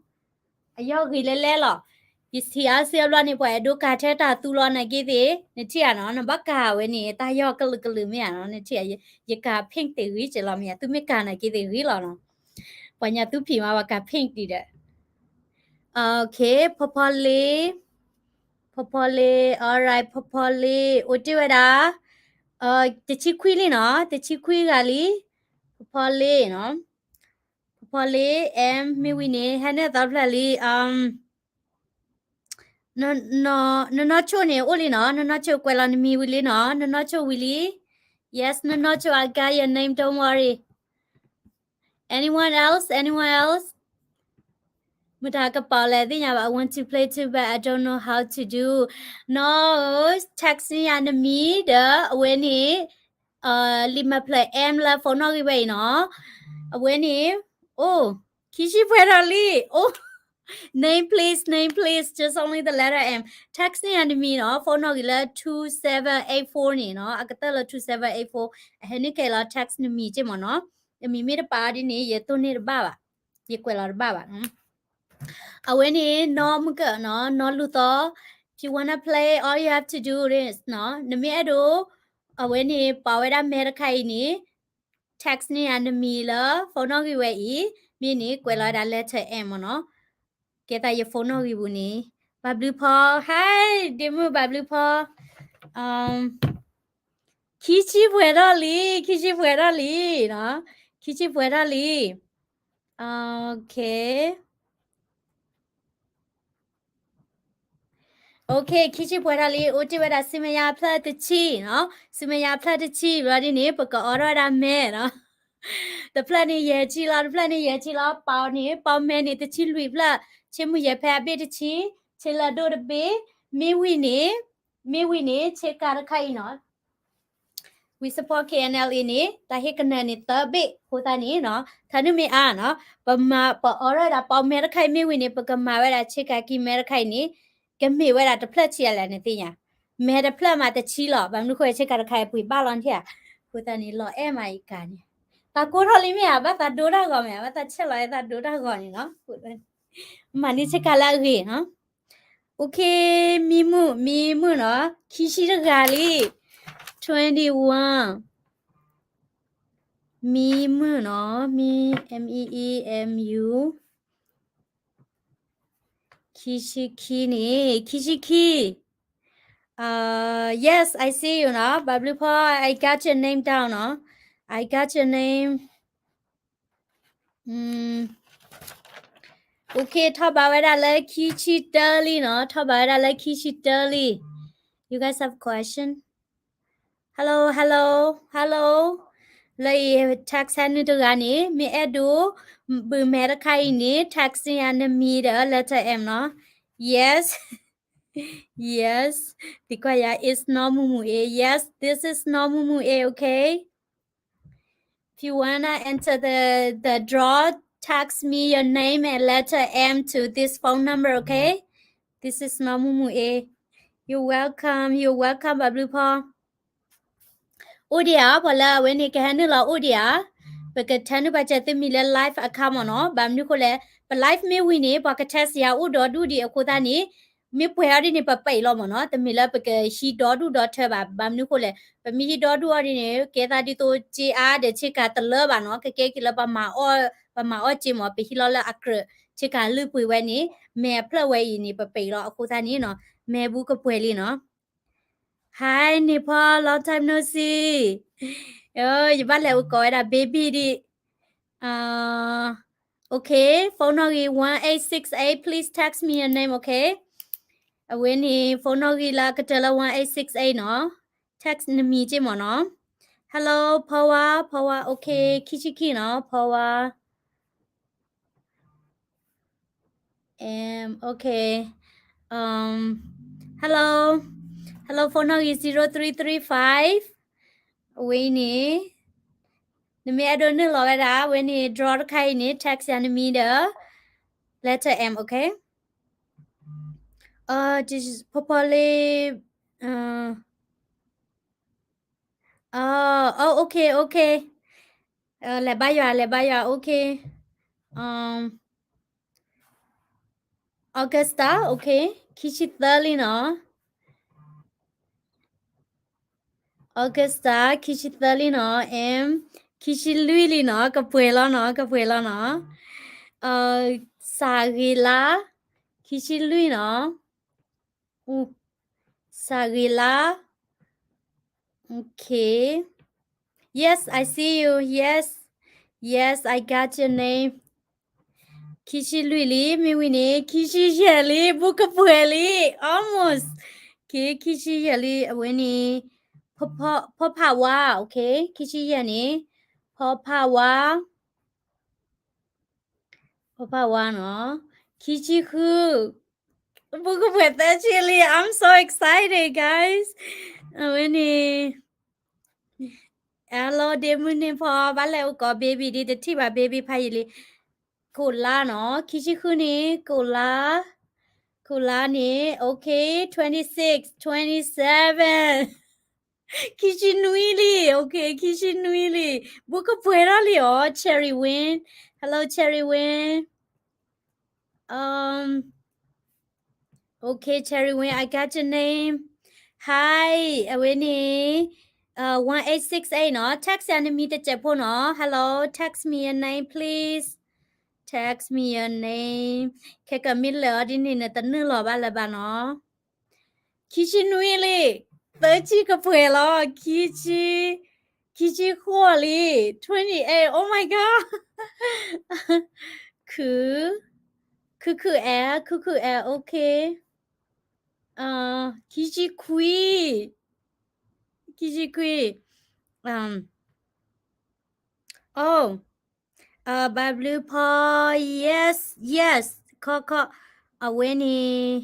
အယီၢ်ဂ့ၤလဲၤလဲၤလီၤ. ယထံၣ်အါစုအါဘျီန့ၣ် ပှၤအဲၣ်ဒိးကၤထဲတၢ်သူလီၤနာ်က့သ့ၣ်, နထံၣ်ဧါနီၤ, နဘၣ်ကၤဝဲန့ၣ် တၢ်ယီၢ်ကလုာ်ကလုာ်မ့ၢ်ဧါနီၤ, နထံၣ်ဧါ, ယကၤ pink တ့ၢ်ဂ့ၤကလီၤမ့ၢ်ဧါ, သုမ့ၢ်ကၤနာ်က့သ့ၣ်ဂ့ၤလီၤနီၤ. ပှၤညါသူဖံးမး ပှၤကၤ pink ဒံးဒီး. Okay, ဖီဖီလ့, ဖီဖီလ့, alright, ဖီဖီလ့, အိၣ်တ့ၢ်ဝဲဒၣ် တဆံခွံလံနီၤ, တဆံခွံဂၤလံ, ဖီဖီလ့နီၤ, ဖီဖီလ့, M မ့ၢ်ဝံၤန့ၣ် ဟဲန့ၢ်သီဖျၢၣ်လံ, နနီၢ်ဆိၣ်န့ၣ်အိၣ်လံနီၤ, နနီၢ်ဆိၣ်ကွဲးလီၤနမံၤဝံၤလံနီၤ, နနီၢ်ဆိၣ်ဝံၤလံ. Yes, နနီၢ်ဆိၣ်, I got your name, don't worry. Anyone else? Anyone else? မတၤကပၤလဲၣ်သ့ၣ်ညါဘၣ်, I want to play too but I don't know how to do. နီၤ, text န့ၢ်ယၤနမံၤဒီး အဝဲန့ၣ် လံာ်မဲာ်ဖျၢၣ် M လၢ phone နီၣ်ဂံၢ်ဝဲအံၤနီၤ. အဝဲန့ၣ်, အိၣ်, ခံဆံပှဲၤထီၣ်လံ, အိၣ်, name please, name please, just only the letter M. Text န့ၢ်ယၤနမံၤနီၤ, phone နီၣ်ဂံၢ်လၢ two seven eight four န့ၣ်နီၤ, အကတၢၢ်လၢ two seven eight four, အဟဲန့ၢ်ခဲလီၤ text နမံၤက့မ့ၢ်နီၤ. နမံၤမ့ၢ်တပာ်ဒ်န့ၣ် ယတိၢ်န့ၢ်တဘၣ်ဘၣ်, ယကွဲးလီၤတဘၣ်ဘၣ်. အဝဲန့ၣ် နီၢ်မုၢ်ကၢနီၤ, နီၢ်လူၢ်သီ, if you wanna play, all you have to do is နီၤ, နမ့ၢ်အဲၣ်ဒိး, အဝဲန့ၣ် ပာ်ဝဲဒၣ်မဲတခါအံၤန့ၣ်, text န့ၢ်ယၤနမံၤလၢ phone နီၣ်ဂံၢ်ဝဲအံၤ, မ့ၢ်န့ၣ် ကွဲးလီၤဝဲဒၣ် letter M မ့ၢ်နီၤ. ကဲသးယ phone နီၣ်ဂံၢ်ပူၤန့ၣ်, ဘၣ်ဘျုးဖီ, hi, ဒ့မုၣ်ဘၣ်ဘျုးဖီ, ခံဆံပှဲၤထီၣ်လံ, ခံဆံပှဲၤထီၣ်လံ, ခံဆံပှဲၤထီၣ်လံ. Okay. Okay, ခံဆံပှဲၤထီၣ်လံ, အိၣ်တ့ၢ်ဝဲဒၣ် စူမဲယါဖျၢၣ်တဆံနီၤ, စူမဲယါဖျၢၣ်တဆံဘျီဒ်န့ၣ် ပကအိးထီၣ်ဝဲဒၣ်မဲနီၤ. တဖျၢၣ်န့ၣ်ယဲၢ်ဆံလီၤ, တဖျၢၣ်န့ၣ်ယဲၢ်ဆံလီၤ, ပီန့ၣ် ပီမဲန့ၣ်တဆံလွံၢ်ဖျၢၣ်, ဆ့မုၢ်ယဲၢ်ဖဲအဘ့ၣ်တဆံ, ဆ့လၢၢ်ဒိၣ်တဘ့ၣ်, မ့ၢ်ဝံၤန့ၣ်, မ့ၢ်ဝံၤန့ၣ် ဆ့ကၤတခါအံၤနီၤ We support K N L A န့ၣ် တၢ်ဟ့ၣ်ကနၢၤန့ၣ်သၢဘ့ၣ်အဃိသတးန့ၣ်နီၤ, ထါနုာ်မ့ၢ်အါနီၤ, ပမၤ ပအိးထီၣ်ဝဲဒၣ်ပီမဲတခါအံၤ မ့ၢ်ဝံၤန့ၣ် ပကမၤဝဲဒၣ်ဆ့ကၤခံမဲတခါအံၤန့ၣ် ကမ့ၢ်ဝဲဒၣ်တဖျၢၣ်ဆံးအါလဲၣ်နသ့ၣ်ညါ, မဲတဖျၢၣ်မးတဆံလီၤ, ဘၣ်မနုၤဃိ ဆ့ကၤတခါအံၤပှ့ၤဘၣ်လီၤန့ၣ်ဧါ, အဃိသတးန့ၣ် လီၤအဲၣ်မးအံၤကၤန့ၣ်, တၢ်ကိၢ်ထီၣ်လံမ့ၢ်ဧါ, ဘၣ်သးဒိတၢ်ဂီၤမ့ၢ်ဧါ, ဘၣ်သးဆဲးလီၤအဲၣ်သးဒိတၢ်ဂီၤန့ၣ်နီၤ, မၤန့ၢ်ဆ့ကၤလၢအဂ့ၤနီၤ. Okay, မံမုၣ်, မံမုၣ်နီၤ, ခံဆံတဂၤလံ, twenty-one, မံမုၣ်နီၤ, မံ, M E E M U, ခံဆံခံန့ၣ်, ခံဆံခံ, uh, yes, I see you နီၤ, ဘၣ်ဘျုးဖီ, I got your name down နီၤ, I got your name. Okay, ထီၣ်ဘးဝဲဒၣ်လၢခံဆံတၢလံနီၤ, ထီၣ်ဘးဝဲဒၣ်လၢခံဆံတၢလံ. You guys have question? Hello, hello, hello. လၢအံၤ text ဟဲနုာ်တဂၤန့ၣ် မ့ၢ်အဲၣ်ဒိး ဘုးမဲတခါအံၤန့ၣ် text ယၤနမံၤဒီး letter M နီၤ. Yes. Yes. သံကွၢ်ယၤ is နီၢ်မုၢ်မုၢ်အ့. Yes, this is နီၢ်မုၢ်မုၢ်အ့, okay? If you wanna enter the, the draw, text me your name and letter M to this phone number, okay? This is နီၢ်မုၢ်မုၢ်အ့. You're welcome, you're welcome, ဘၣ်ဘျုးဖီ. အိၣ်ဒံးဧါ, ပှၤလၢအဝဲန့ၣ်ကဟဲနုာ်လီၤအိၣ်ဒံးဧါ. ပကထါနုာ်ပာ်စၢၤသုမံၤလၢ live account မ့ၢ်နီၤ. ဘၣ်မနုၤဃိလဲၣ်, ပ live မ့ၢ်ဝံၤန့ၣ် ပှၤက text ယၤအိၣ်ဒီဒူၣ်ဒံးအဃိသတးန့ၣ် မ့ၢ်ပှဲၤအီၤဒ်န့ၣ် ပပာ်အံၤလီၤမ့ၢ်နီၤ. တမ့ၢ်လၢပကဟံးဒီဒူၣ်ဒီထၢဘၣ်. ဘၣ်မနုၤဃိလဲၣ်, ပမ့ၢ်ဟံးဒီဒူၣ်အီၤဒ်န့ၣ် ကဲသးဒ်သိးစ့အါဒီးဆ့ကၤတလၢဘၣ်နီၤ. ကကဲက့ၤလၢပမၤအီၣ်, ပမၤအီၣ်စ့မ့ၢ် ပဟံးလီၤလၢအကြၢး ဆ့ကၤလုၢ်ပှ့ၤဝဲန့ၣ် မဲာ်အဖျၢၣ်ဝဲအံၤန့ၣ် ပပာ်အံၤလီၤ. အဃိသတးန့ၣ်နီၤ, မဲာ်ဘူးကပှဲၤလံနီၤ. Hi န့ၢ်ဖီ, long time no see. ယဘၣ်လဲၤအိၣ်ကိးဝဲဒၣ် baby ဒံး. Okay, phone နီၣ်ဂံၢ် one eight six eight, please text me your name, okay? အဝဲန့ၣ် phone နီၣ်ဂံၢ်လၢအကတၢၢ်လၢ one eight six eight နီၤ. Text နမံၤက့မ့ၢ်နီၤ. Hello, ဖီဝါ, ဖီဝါ, okay, ခံဆံခံနီၤ, ဖီဝါ. Um, okay. Um, hello. Hello, phone နီၣ်ဂံၢ် zero three three five. အဝဲအံၤန့ၣ် နမ့ၢ်အဲၣ်ဒိးနုာ်လီၤဝဲဒၣ် အဝဲန့ၣ် draw တခါအံၤန့ၣ် text ယၤနမံၤဒီး letter M, okay? Uh, just ဖီဖီလံ, uh, oh, oh, okay, okay. လဲၤဘါယွၤ, လဲၤဘါယွၤ, okay. Um, Augusta, okay. ခံဆံသၢလံနီၤ. Augusta, ခံဆံသၢလံနီၤ. M, ခံဆံလွံၢ်လံနီၤ. ကပှဲၤလီၤနီၤ, ကပှဲၤလီၤနီၤ. စၤဂ့ၤလါ, ခံဆံလွံၢ်နီၤ. စၤဂ့ၤလါ. Okay. Yes, I see you. Yes. Yes, I got your name. ခံဆံလွံၢ်လံ, မ့ၢ်ဝံၤန့ၣ် ခံဆံယဲၢ်လံ, ဘူးကပှဲၤလံ, almost. Okay, ခံဆံယဲၢ်လံ, အဝဲန့ၣ် ဖီဖးဝါ, okay, ခံဆံယဲၢ်န့ၣ် ဖီဖးဝါ. ဖီဖးဝါနီၤ, ခံဆံဃု, ဘူးကပှဲၤသၢဆံလံ, I'm so excited, guys. အဝဲန့ၣ် Hello ဒ့မုၢ်န့ၣ်ဖီ, ဘၣ်လဲၤအိၣ်ကိး baby ဒ်တထံၣ်ဘၣ် baby ဖးယံာ်လံ. ကိးလါနီၤ, ခံဆံဃုန့ၣ် ကိးလါ, ကိးလါန့ၣ် okay, twenty six, twenty seven. ခံဆံနွံလံ, okay, ခံဆံနွံလံ, ဘူးကပှဲၤထီၣ်လံအီၤ, Cherry Win. Hello, Cherry Win. Um, okay, Cherry Win, I got your name. Hi, အဝဲန့ၣ် uh, one eight six eight နီၤ, text ယၤနမံၤတစဲးဖိနီၤ. Hello, text me your name, please. Text me your name. ခဲကမ့ၢ်လၢာ်အီၤဒ်န့ၣ် နတနုာ်လီၤဘၣ်လၢၤဘၣ်နီၤ. ခံဆံနွံလံ, သၢဆံကပှဲၤလီၤ, ခံဆံ, ခံ ခံဆံဃိးလံ, twenty eight, oh my god. ခု, ခုခုအဲ, ခုခုအဲ, okay. ခံဆံခွံ, ခံဆံခွံ. Oh, ဘၣ်ဘျုးဖီ, yes, yes, ခီခီ, အဝဲန့ၣ်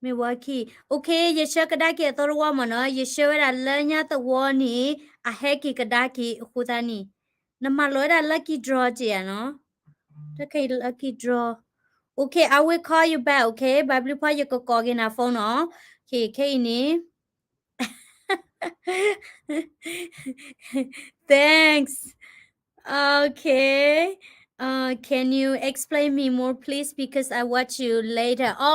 မ့ၢ်ဝဲခံ, okay, ယဆှၢကဒါက့ၤအသီတဝီမ့ၢ်နီၤ, ယဆှၢဝဲဒၣ်လၢညါသဝီန့ၣ် အဟဲက့ၤကဒါက့ၤအဃိသတးန့ၣ်, နမၤလိာ်ဝဲဒၣ် lucky draw က့ၤဧါနီၤ, တခါအံၤ lucky draw, okay, I will call you back, okay, ဘၣ်ဘျုးဖီ ယကကိးက့ၤနၤ phone နီၤ, okay, ခဲအံၤန့ၣ် Thanks. Okay. Uh, can you explain me more, please? Because I watch you later. အီ,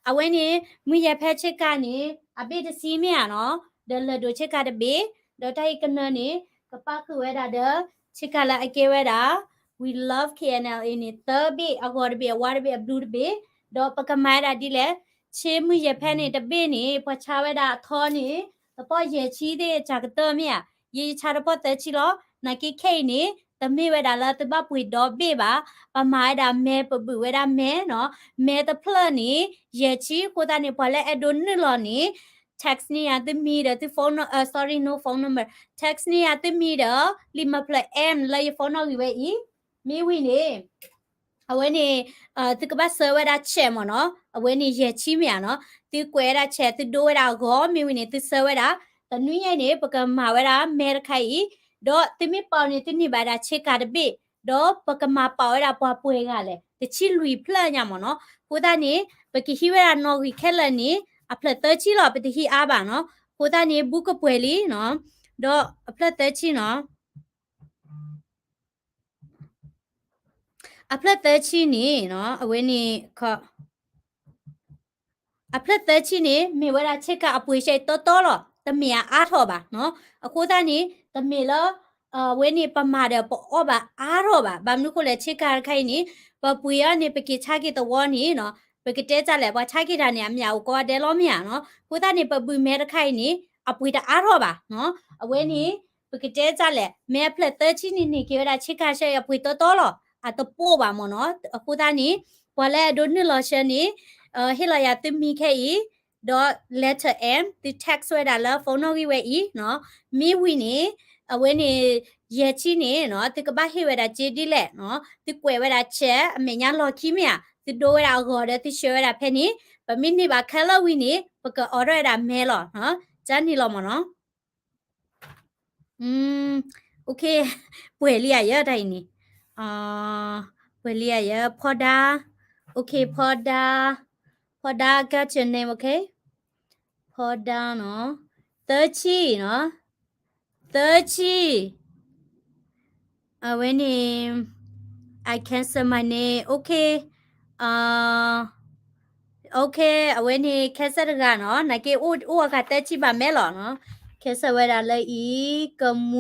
အဝဲန့ၣ် မုၢ်ယဲၢ်ဖဲဆ့ကၤန့ၣ် အဘ့ၣ်တဆံမ့ၢ်ဧါနီၤ, ဒီးလၢၢ်ဒိၣ်ဆ့ကၤတဘ့ၣ်, ဒီးတၢ်အံၤကနၢၤန့ၣ် ကပၣ်ဃုာ်ဝဲဒၣ်ဒီး ဆ့ကၤလၢအကဲဝဲဒၣ် We love K N L A န့ၣ် သၢဘ့ၣ်, အဂီၤတဘ့ၣ်, အဝါတဘ့ၣ်, အဘျူးတဘ့ၣ်, ဒီးပကမၤဝဲဒၣ်ဒ်လဲၣ်, ဆ့မုၢ်ယဲၢ်ဖဲန့ၣ်တဘ့ၣ်န့ၣ် ပှၤဆါဝဲဒၣ်အထီန့ၣ် တပီၢ်ယဲၢ်ဆံသ့ၣ်အစှၤကတၢၢ်မ့ၢ်ဧါ, ယယဆါတပီၢ်သၢဆံလီၤ, နာ်က့ခဲအံၤန့ၣ် တမ့ၢ်ဝဲဒၣ်လၢသုဘၣ်ပှ့ၤဒီဘ့ၣ်ဘၣ်, ပမၤဝဲဒၣ်မဲ ပဘုးဝဲဒၣ်မဲနီၤ, မဲတဖျၢၣ်န့ၣ် ယဲၢ်ဆံအဃိသတးန့ၣ် ပှၤလၢအဲၣ်ဒိးနုာ်လီၤန့ၣ် text န့ၢ်ယၤသုမံၤဒီးသု phone, uh, sorry, no phone number, text န့ၢ်ယၤသုမံၤဒီး လံာ်မၤဖျၢၣ် M လၢယ phone နီၣ်ဂံၢ်ဝဲအံၤ, မ့ၢ်ဝံၤန့ၣ် အဝဲန့ၣ် သုကဘၣ်ဆှၢဝဲဒၣ် check မ့ၢ်နီၤ, အဝဲန့ၣ်ယဲၢ်ဆံမ့ၢ်ဧါနီၤ, သုကွဲးဝဲဒၣ် check သုဒိဝဲဒၣ်အဂီၢ် မ့ၢ်ဝံၤန့ၣ် သုဆှၢဝဲဒၣ်, တနွံညါအံၤန့ၣ် ပကမၤဝဲဒၣ်မဲတခါအံၤ, ဒီးသုမ့ၢ်ပာ်အီၤန့ၣ် သုန့ၢ်ဘၣ်ဒၣ်ဆ့ကၤတဘ့ၣ်, ဒီးပကမၤပာ်ဝဲဒၣ်ပှၤပှဲၤဂၤလဲၣ် တဆံလွံၢ်ဖျၢၣ်ညါမ့ၢ်နီၤ, အဃိသတးန့ၣ် ပကဟံးဝဲဒၣ်နီၣ်ဂံၢ်ခဲလၢာ်န့ၣ် အဖျၢၣ်သၢဆံလီၤ ပတဟံးအါဘၣ်နီၤ, အဃိသတးန့ၣ် ဘူးကပှဲၤလံနီၤ, ဒီးအဖျၢၣ်သၢဆံနီၤ အဖျၢၣ်သၢဆံန့ၣ်နီၤ အဝဲန့ၣ် အဖျၢၣ်သၢဆံန့ၣ် မ့ၢ်ဝဲဒၣ်ဆ့ကၤအပှ့ၤဆၢအံၤတီတီလီၤ, တမ့ၢ်အအါထီၣ်ဘၣ်နီၤ, အဃိသတးန့ၣ် တမ့ၢ်လၢ အဝဲန့ၣ်ပမၤဒီးပအီၣ်ဘၣ်အါထီၣ်ဘၣ်, ဘၣ်မနုၤဃိလဲၣ် ဆ့ကၤတခါအံၤန့ၣ် ပပှ့ၤအီၤန့ၣ် ပက့ၤဆါက့ၤသဝီန့ၣ်နီၤ, ပကတဲတၢ်လဲၣ် ပှၤဆါက့ၤတၢ်န့ၣ် အမ့ၢ်အအိၣ်ကိးဂၤဒဲးလီၤမ့ၢ်ဧါနီၤ, အဃိသတးန့ၣ် ပဘုးမဲတခါအံၤန့ၣ် အပှ့ၤတအါထီၣ်ဘၣ်နီၤ, အဝဲန့ၣ် ပကတဲတၢ်လဲၣ် မဲအဖျၢၣ်သၢဆံန့ၣ်န့ၢ်က့ၤဝဲဒၣ်ဆ့ကၤဆၢအံၤအပှ့ၤတီတီလီၤ, အတပိၢ်ဘၣ်မ့ၢ်နီၤ, အဃိသတးန့ၣ် ပှၤလၢအဒိးနုာ်လီၤဆၢန့ၣ် ဟ့ၣ်လီၤယၤသုမံၤခဲအံၤ, ဒီး letter M သု text ဝဲဒၣ်လၢ phone နီၣ်ဂံၢ်ဝဲအံၤနီၤ, မ့ၢ်ဝံၤန့ၣ် အဝဲန့ၣ် ယဲၢ်ဆံန့ၣ်နီၤ သုကဘၣ်ဟ့ၣ်ဝဲဒၣ်စ့ဒ်လဲၣ်နီၤ, သုကွဲးဝဲဒၣ် check အမဲာ်ညါလီၢ်ခံမ့ၢ်ဧါ, သုဒိဝဲဒၣ်အဂီၢ်ဒီးသုဆှၢဝဲဒၣ်ဖဲန့ၣ်, ပမ့ၢ်န့ၢ်ဘၣ်ခဲလၢာ်ဝံၤန့ၣ် ပကအိးထီၣ်ဝဲဒၣ်မဲလီၤ, ကန့ၣ်လီၤမ့ၢ်နီၤ. Okay, ပှဲၤလံဧါယဲတၢ်အံၤန့ၣ်, ပှဲၤလံဧါယဲ ဖီဒါ, okay ဖီဒါ, ဖီဒါ got your name, okay, ဖီဒါနီၤ, သၢဆံနီၤ, သၢဆံ, အဝဲန့ၣ် I cancel my name, okay, okay, အဝဲန့ၣ် cancel တဂၤနီၤ, နာ်က့အိၣ်အဂၤသၢဆံဘၣ်မဲလီၤနီၤ, cancel ဝဲဒၣ်လၢအံၤ, ကမှ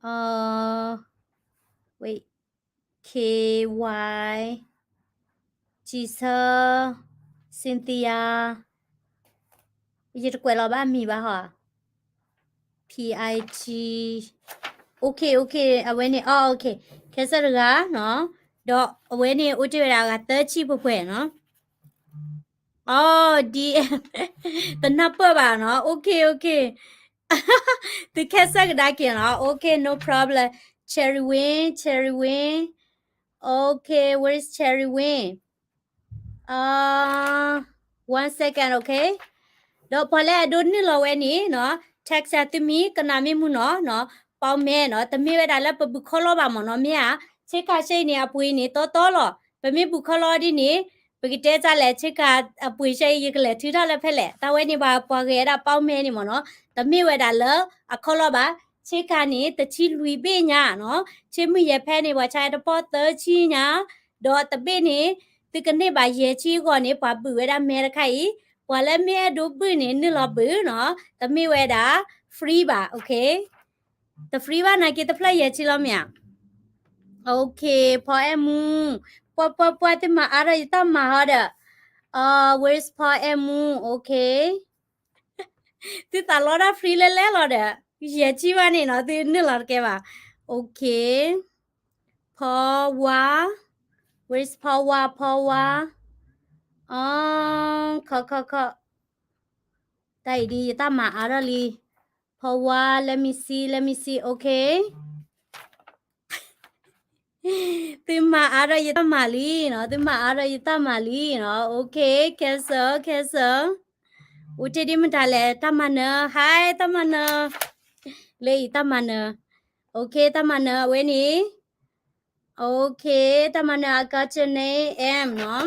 ံ, wait, K Y, စံးဆၢ, Cynthia, ယတကွဲးလီၤဘၣ်မံၤဘၣ်ဟီ, P I G, okay, okay, အဝဲန့ၣ် okay, cancel တဂၤနီၤ, ဒီးအဝဲန့ၣ်အိၣ်တ့ၢ်ဝဲဒၣ်အဂၤသၢဆံပှဲၤပှဲၤနီၤ. အိ, D M, တနၢ်ပၢၢ်ဘၣ်နီၤ, okay, okay, သု cancel ကဒါက့ၤနီၤ, okay, no problem, Cherry Win, Cherry Win, okay, where is Cherry Win? Uh, one second, okay. ဒီးပှၤလၢအဒိးနုာ်လီၤဝဲန့ၣ်နီၤ, text သုမံၤ ကနၣ်မ့ၢ်မုၢ်နီၤ, ပီမဲနီၤ, တမ့ၢ်ဝဲဒၣ်လၢပဘုခီလီဘၣ်မ့ၢ်နီၤ, မ့ၢ်ဧါ, ဆ့ကၤဆၢအံၤန့ၣ် အပှ့ၤန့ၣ်တီတီလီၤ, ပမ့ၢ်ဘုခီလီဒ်န့ၣ်, ပကတဲတၢ်လဲၣ် ဆ့ကၤအပှ့ၤဆၢအံၤ ယကလဲၤထုးထီၣ်လၢဖဲလဲၣ်, တၢ်ဝဲန့ၣ်ပှၤ ပှၤဂဲၤဝဲဒၣ်ပီမဲန့ၣ်မ့ၢ်နီၤ, တမ့ၢ်ဝဲဒၣ်လၢအခီလီဘၣ်, ဆ့ကၤန့ၣ် တဆံလွံၢ်ဘ့ၣ်ညါနီၤ, ဆ့မုၢ်ယဲၢ်ဖဲန့ၣ် ပှၤဆါတပီၢ်သၢဆံညါ, ဒီးတဘ့ၣ်န့ၣ် သုကန့ၢ်ဘၣ်ယဲၢ်ဆံအဂီၢ်န့ၣ် ပှၤဘုးဝဲဒၣ်မဲတခါအံၤ, ပှၤလၢမ့ၢ်အဲၣ်ဒိးဘုၣ်န့ၣ် နုာ်လီၤဘုၣ်နီၤ, တမ့ၢ်ဝဲဒၣ် free ဘၣ်, okay, တ free ဘၣ်နာ်က့ တဖျၢၣ်ယဲၢ်ဆံလီၤမ့ၢ်ဧါ, okay, ဖီအဲၣ်မူ, ပှၤ ပှၤ ပှၤ သုမၤအါထီၣ်ယတၢ်မၤဟီဒီး, uh, where is ဖီအဲၣ်မူ, okay, သုသးလီတၢ် free လဲၣ်လဲၣ်လီၤဒီး, ယဲၢ်ဆံဘၣ်န့ၣ်နီၤ, သုနုာ်လီၤတကဲဘၣ်. Okay. ဖီဝါ, where's ဖီဝါ, ဖီဝါ. အ, ခီခီခီ, တၢ်အံၤဒ်ယတၢ်မၤအါထီၣ်လံ. ဖီဝါ, let me see, let me see, okay. သုမၤအါထီၣ်ယတၢ်မၤလံနီၤ, သုမၤအါထီၣ်ယတၢ်မၤလံနီၤ. Okay, cancel, cancel. အိၣ်တ့ၢ်ဒ်မတၤလဲၣ်, တၢ်မၤနၢၤ, hi တၢ်မၤနၢၤ, လၢအံၤတၢ်မၤနၢၤ. Okay, တၢ်မၤနၢၤ, အဝဲန့ၣ် Okay, တၢ်မၤနၢၤ I got your name, M နီၤ.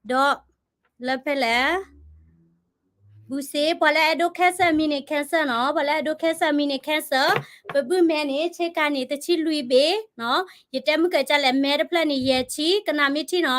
ဒီး လၢဖဲလဲၣ်, ဘူးစ့, ပှၤလၢအဲၣ်ဒိး cancel မံၤန့ၣ် cancel နီၤ, ပှၤလၢအဲၣ်ဒိး cancel မံၤန့ၣ် cancel. ပဘုၣ်မဲန့ၣ် ဆ့ကၤန့ၣ် တဆံလွံၢ်ဘ့ၣ်နီၤ. ယတဲမုၢ်ကၢကၢလဲၣ်, မဲတဖျၢၣ်န့ၣ် ယဲၢ်ဆံ, ကနၣ်မ့ၢ်ထံနီၤ,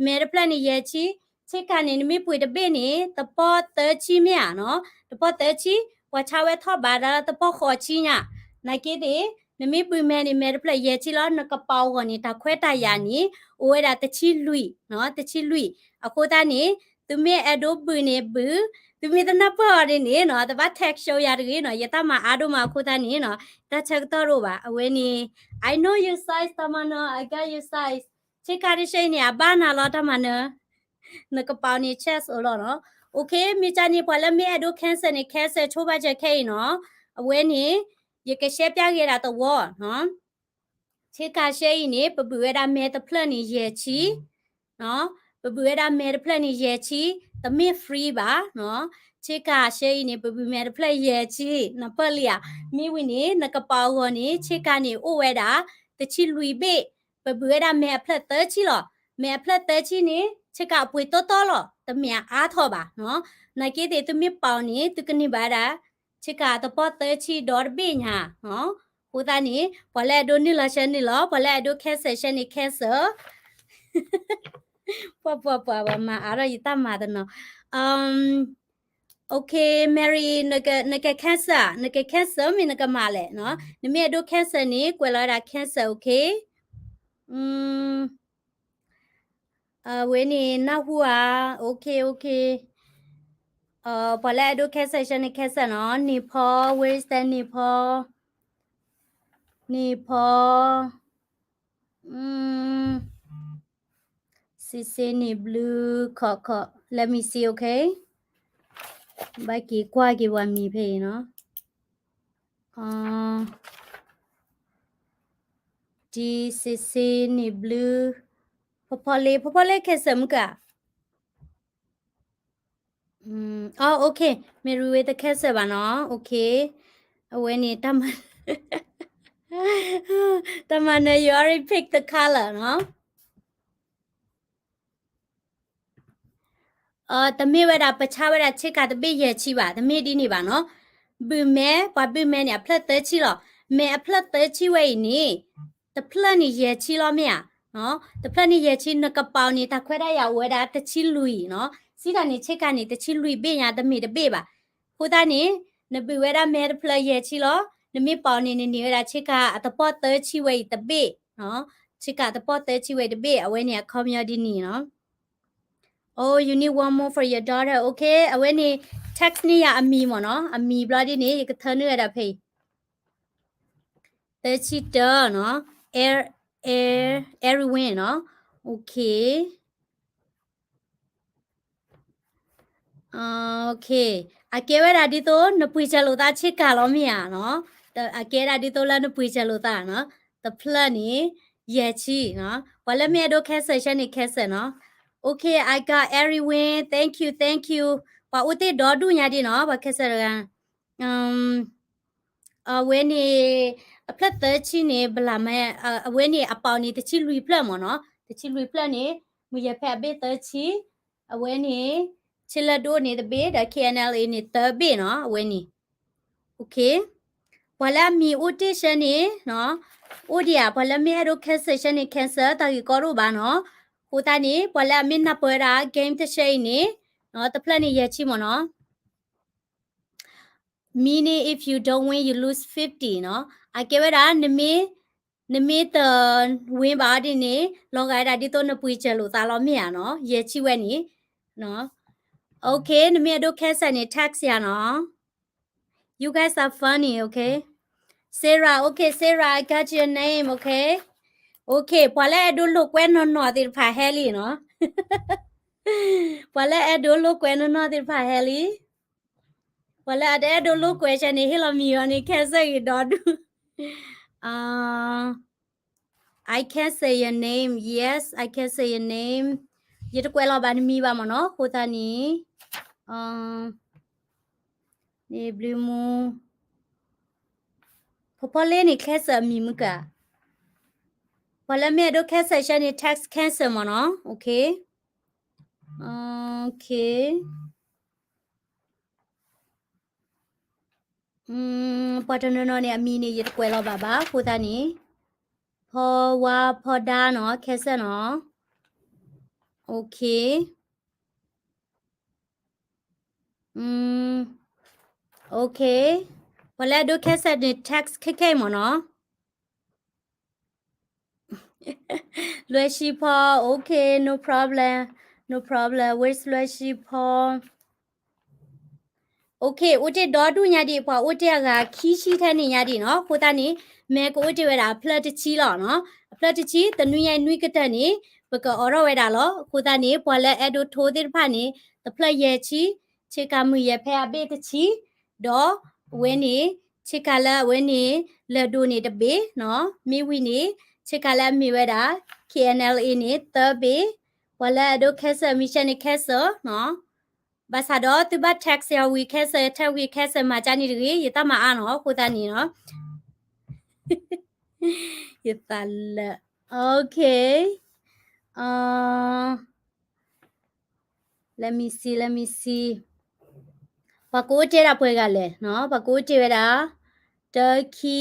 မဲတဖျၢၣ်န့ၣ် ယဲၢ်ဆံ, ဆ့ကၤန့ၣ် နမ့ၢ်ပှ့ၤတဘ့ၣ်န့ၣ် တပီၢ်သၢဆံမ့ၢ်ဧါနီၤ, တပီၢ်သၢဆံ, ပှၤဆါဝဲထီၣ်ဘးဒီးတပီၢ်ဃိးဆံညါ, နာ်က့သ့ၣ် နမ့ၢ်ပှ့ၤမဲန့ၣ် မဲတဖျၢၣ်ယဲၢ်ဆံလီၤ, နကပာ်အဂီၢ်န့ၣ် တၢ်ခွဲးတၢ်ယာ်န့ၣ် အိၣ်ဝဲဒၣ်တဆံလွံၢ်နီၤ, တဆံလွံၢ်. အဃိသတးန့ၣ် သုမ့ၢ်အဲၣ်ဒိးဘုၣ်န့ၣ်ဘုၣ်, သုမ့ၢ်တနၢ်ပၢၢ်အီၤဒ်န့ၣ်နီၤ, တဘၣ် text ယၤတဂ့ၤနီၤ, ယတၢ်မၤအါဒိၣ်မးအဃိသတးန့ၣ်နီၤ, တၢ်ဆၢကတီၢ်တအိၣ်ဘၣ်. အဝဲန့ၣ် I know your size, တၢ်မၤနၢၤ, I got your size. ဆ့ကၤတဆှဲအံၤန့ၣ် အဘၣ်နၤလီၤ တၢ်မၤနၢၤ. နကပာ်န့ၣ် chest အိၣ်လီၤနီၤ. Okay, မ့ၢ်ကန့ၣ် ပှၤလၢမ့ၢ်အဲၣ်ဒိး cancel န့ၣ် cancel ဆိဘၣ်စၢၤခဲအံၤနီၤ. အဝဲန့ၣ် ယကရှဲပျၢ်က့ၤဒၣ်တဝီနီၤ. ဆ့ကၤရှဲအံၤန့ၣ် ပဘုၣ်ဝဲဒၣ်မဲတဖျၢၣ်န့ၣ် ယဲၢ်ဆံနီၤ. ပဘုၣ်ဝဲဒၣ်မဲတဖျၢၣ်န့ၣ် ယဲၢ်ဆံ, တမ့ၢ် free ဘၣ်နီၤ. ဆ့ကၤရှဲအံၤန့ၣ် ပဘုၣ်မဲတဖျၢၣ်ယဲၢ်ဆံ, နပၢၢ်လံဧါ. မ့ၢ်ဝံၤန့ၣ် နကပာ်အဂီၢ်န့ၣ် ဆ့ကၤန့ၣ်အိၣ်ဝဲဒၣ် တဆံလွံၢ်ဘ့ၣ်, ပဘုၣ်ဝဲဒၣ်မဲအဖျၢၣ်သၢဆံလီၤ. မဲအဖျၢၣ်သၢဆံန့ၣ် ဆ့ကၤအပှ့ၤတီတီလီၤ, တမ့ၢ်အအါထီၣ်ဘၣ်နီၤ. နာ်က့သ့ၣ် သုမ့ၢ်ပာ်အီၤန့ၣ် သုကန့ၢ်ဘၣ်ဝဲဒၣ် ဆ့ကၤတပီၢ်သၢဆံဒီတဘ့ၣ်ညါနီၤ. အဃိသတးန့ၣ် ပှၤလၢအဲၣ်ဒိးနုာ်လီၤ ရှဲနုာ်လီၤ, ပှၤလၢအဲၣ်ဒိး cancel ရှဲန့ၣ် cancel. ပှၤပှၤပှၤ ပှၤမၤအါထီၣ်ယတၢ်မၤတနီၤ. Okay, Mary, နက cancel, နက cancel မ့ၢ်နကမၤလဲၣ်နီၤ. နမ့ၢ်အဲၣ်ဒိး cancel န့ၣ် ကွဲးလီၤဝဲဒၣ် cancel, okay? အဝဲန့ၣ် နၢ်ဟူဧါ, okay, okay. ပှၤလၢအဲၣ်ဒိး cancel ရှဲန့ၣ် cancel နီၤ. န့ၢ်ဖီ, where is that န့ၢ်ဖီ, န့ၢ်ဖီ, စ့စ့န့ၣ်ဘျုး ခီခီ, let me see, okay? ဘၣ်က့ၤကွၢ်က့ၤပှၤမံၤဖဲအံၤနီၤ. ဒ်စ့စ့န့ၣ်ဘျုး, ဖီဖီလ့, ဖီဖီလ့ cancel မုၢ်ကါ. အ, okay, Mary Wei တ cancel ဘၣ်နီၤ, okay. အဝဲန့ၣ် တၢ်မၤနၢၤ you already pick the color နီၤ. တမ့ၢ်ဝဲဒၣ် ပဆါဝဲဒၣ်ဆ့ကၤတဘ့ၣ်ယဲၢ်ဆံဘၣ်, တမ့ၢ်ဒ်န့ၣ်ဘၣ်နီၤ. ဘုၣ်မဲ, ပှၤဘုၣ်မဲန့ၣ် အဖျၢၣ်သၢဆံလီၤ. မဲအဖျၢၣ်သၢဆံဝဲအံၤန့ၣ် တဖျၢၣ်န့ၣ်ယဲၢ်ဆံလီၤမ့ၢ်ဧါ. တဖျၢၣ်န့ၣ်ယဲၢ်ဆံ နကပာ်အီၤန့ၣ် တၢ်ခွဲးတၢ်ယာ်အိၣ်ဝဲဒၣ်တဆံလွံၢ်နီၤ. စံးတၢ်န့ၣ် ဆ့ကၤန့ၣ် တဆံလွံၢ်ဘ့ၣ်ညါ တမ့ၢ်တဘ့ၣ်ဘၣ်. အဃိသတးန့ၣ် နဘုၣ်ဝဲဒၣ်မဲတဖျၢၣ်ယဲၢ်ဆံလီၤ. နမ့ၢ်ပာ်အီၤန့ၣ် နန့ၢ်ဝဲဒၣ်ဆ့ကၤအတပီၢ်သၢဆံဝဲအံၤတဘ့ၣ်နီၤ. ဆ့ကၤအတပီၢ်သၢဆံဝဲအံၤတဘ့ၣ်, အဝဲန့ၣ်အခီပညီဒ်န့ၣ်နီၤ. Oh, you need one more for your daughter. Okay, အဝဲန့ၣ် text န့ၢ်ယၤအမံၤမ့ၢ်နီၤ. အမံၤဘျီဒ်န့ၣ် ယကထၢနုာ်ဝဲဒၣ်ဖဲအံၤ. သၢဆံတၢနီၤ, Air, Air, Airwin နီၤ. Okay. Okay. အကဲဝဲဒၣ်ဒ်သိးနပှ့ၤစၢၤလိာ်သးဆ့ကၤလီၤမ့ၢ်ဧါနီၤ. အကဲဒၣ်ဒ်သိးလၢနပှ့ၤစၢၤလိာ်သးနီၤ. တဖျၢၣ်န့ၣ် ယဲၢ်ဆံနီၤ. ပှၤလၢမ့ၢ်အဲၣ်ဒိး cancel ဆၢန့ၣ် cancel နီၤ. Okay, I got Airwin. Thank you, thank you. ပှၤအိၣ်တ့ၢ်ဒီဒူၣ်ညါဒ်နီၤ, ပှၤ cancel တဂၤ အဝဲန့ၣ် အဖျၢၣ်သၢဆံန့ၣ် ဘလးမဲ, အဝဲန့ၣ်အပာ်အီၤန့ၣ် တဆံလွံၢ်ဖျၢၣ်မ့ၢ်နီၤ, တဆံလွံၢ်ဖျၢၣ်န့ၣ် မုၢ်ယဲၢ်ဖဲအဘ့ၣ်သၢဆံ, အဝဲန့ၣ် ဆ့လၢဒိၣ်န့ၣ်တဘ့ၣ် ဒီး K N L A န့ၣ် သၢဘ့ၣ်နီၤ, အဝဲန့ၣ် ပှၤလၢအမံၤအိၣ်တ့ၢ်ဆၢန့ၣ် အိၣ်ဒံးဧါ, ပှၤလၢမ့ၢ်အဲၣ်ဒိး cancel ဆၢန့ၣ် cancel တၢ်ဂ့ၢ်ကီတအိၣ်ဘၣ်နီၤ, အဃိသတးန့ၣ် ပှၤလၢအမ့ၢ်နၢ်ပၢၢ်ဝဲဒၣ် game တဆၢအံၤန့ၣ် တဖျၢၣ်န့ၣ်ယဲၢ်ဆံမ့ၢ်နီၤ. Meaning if you don't win, you lose fifty နီၤ. အကဲဝဲဒၣ် နမ့ၢ်, နမ့ၢ်တ win ဘၣ်အီၤဒ်န့ၣ် လီၤဂာ်ဝဲဒၣ်ဒ်သိးနပှ့ၤစၢၤလိာ်သးလီၤမ့ၢ်ဧါနီၤ, ယဲၢ်ဆံဝဲန့ၣ်. Okay, နမ့ၢ်အဲၣ်ဒိး cancel န့ၣ် text ယၤနီၤ. You guys are funny, okay? Sarah, okay, Sarah, I got your name, okay? Okay, ပှၤလၢအဲၣ်ဒိးလိာ်ကွဲနီၢ်နီၢ်သ့ၣ်တဖၣ်ဟဲလံနီၤ. ပှၤလၢအဲၣ်ဒိးလိာ်ကွဲနီၢ်နီၢ်သ့ၣ်တဖၣ်ဟဲလံ. ပှၤလၢအတအဲၣ်ဒိးလိာ်ကွဲဆၢန့ၣ် ဟ့ၣ်လီၤမံၤအီၤန့ၣ် cancel ဂ့ၤဒီဒူၣ်. I cancel your name. Yes, I cancel your name. ယတကွဲးလီၤဘၣ်နမံၤဘၣ်မ့ၢ်နီၤ, အဃိသတးန့ၣ် န့ၣ်ဘျုးမူ, ဖီဖီလ့န့ၣ် cancel အမံၤမုၢ်က, ပှၤလၢမ့ၢ်အဲၣ်ဒိး cancel ဆၢန့ၣ် text cancel မ့ၢ်နီၤ, okay, okay. ပှၤတနီၤနီၤန့ၣ် အမံၤန့ၣ် ယတကွဲးလီၤဘၣ်ဘၣ်, အဃိသတးန့ၣ် ဖီဝါဖီဒါနီၤ, cancel နီၤ, okay, okay. ပှၤလၢအဲၣ်ဒိး cancel န့ၣ် text ခဲခဲအံၤမ့ၢ်နီၤ. လွဲၢ်ဆံဖီ, okay, no problem, no problem, wish လွဲၢ်ဆံဖီ. Okay, အိၣ်တ့ၢ်ဒီဒူၣ်ညါဒံး, ပှၤအိၣ်တ့ၢ်အဂၤခံဆံထဲန့ၣ်ညါဒံးနီၤ, အဃိသတးန့ၣ် မ့ၢ်ကအိၣ်တ့ၢ်ဝဲဒၣ်အဖျၢၣ်တဆံလီၤနီၤ, အဖျၢၣ်တဆံ, တနွံညါနွံကတၢၢ်န့ၣ် ပကအိးထီၣ်ဝဲဒၣ်လီၤ, အဃိသတးန့ၣ် ပှၤလၢအဲၣ်ဒိးထိသ့ၣ်တဖၣ်န့ၣ် တဖျၢၣ်ယဲၢ်ဆံ, ဆ့ကၤမုၢ်ယဲၢ်ဖဲအဘ့ၣ်တဆံ, ဒီးအဝဲန့ၣ် ဆ့ကၤလၢအဝဲန့ၣ် လၢၢ်ဒိၣ်န့ၣ်တဘ့ၣ်နီၤ, မ့ၢ်ဝံၤန့ၣ် ဆ့ကၤလၢအမ့ၢ်ဝဲဒၣ် K N L A န့ၣ် သၢဘ့ၣ်, ပှၤလၢအဒိး cancel မံၤဆဲန့ၣ် cancel နီၤ, ဘၣ်ဆၣ်ဒီးသုဘၣ် text ယၤဝံၤ cancel, text ဝံၤ cancel မၤကၢ်န့ၣ်တဂ့ၤ, ယတၢ်မၤအါနီၤ, အဃိသတးန့ၣ်နီၤ ယသးလၢ okay, let me see, let me see. ပှၤကအိၣ်တ့ၢ်ဒၣ်ပှဲၤဂၤလဲၣ်, ပှၤကအိၣ်တ့ၢ်ဝဲဒၣ် တၢ ခံ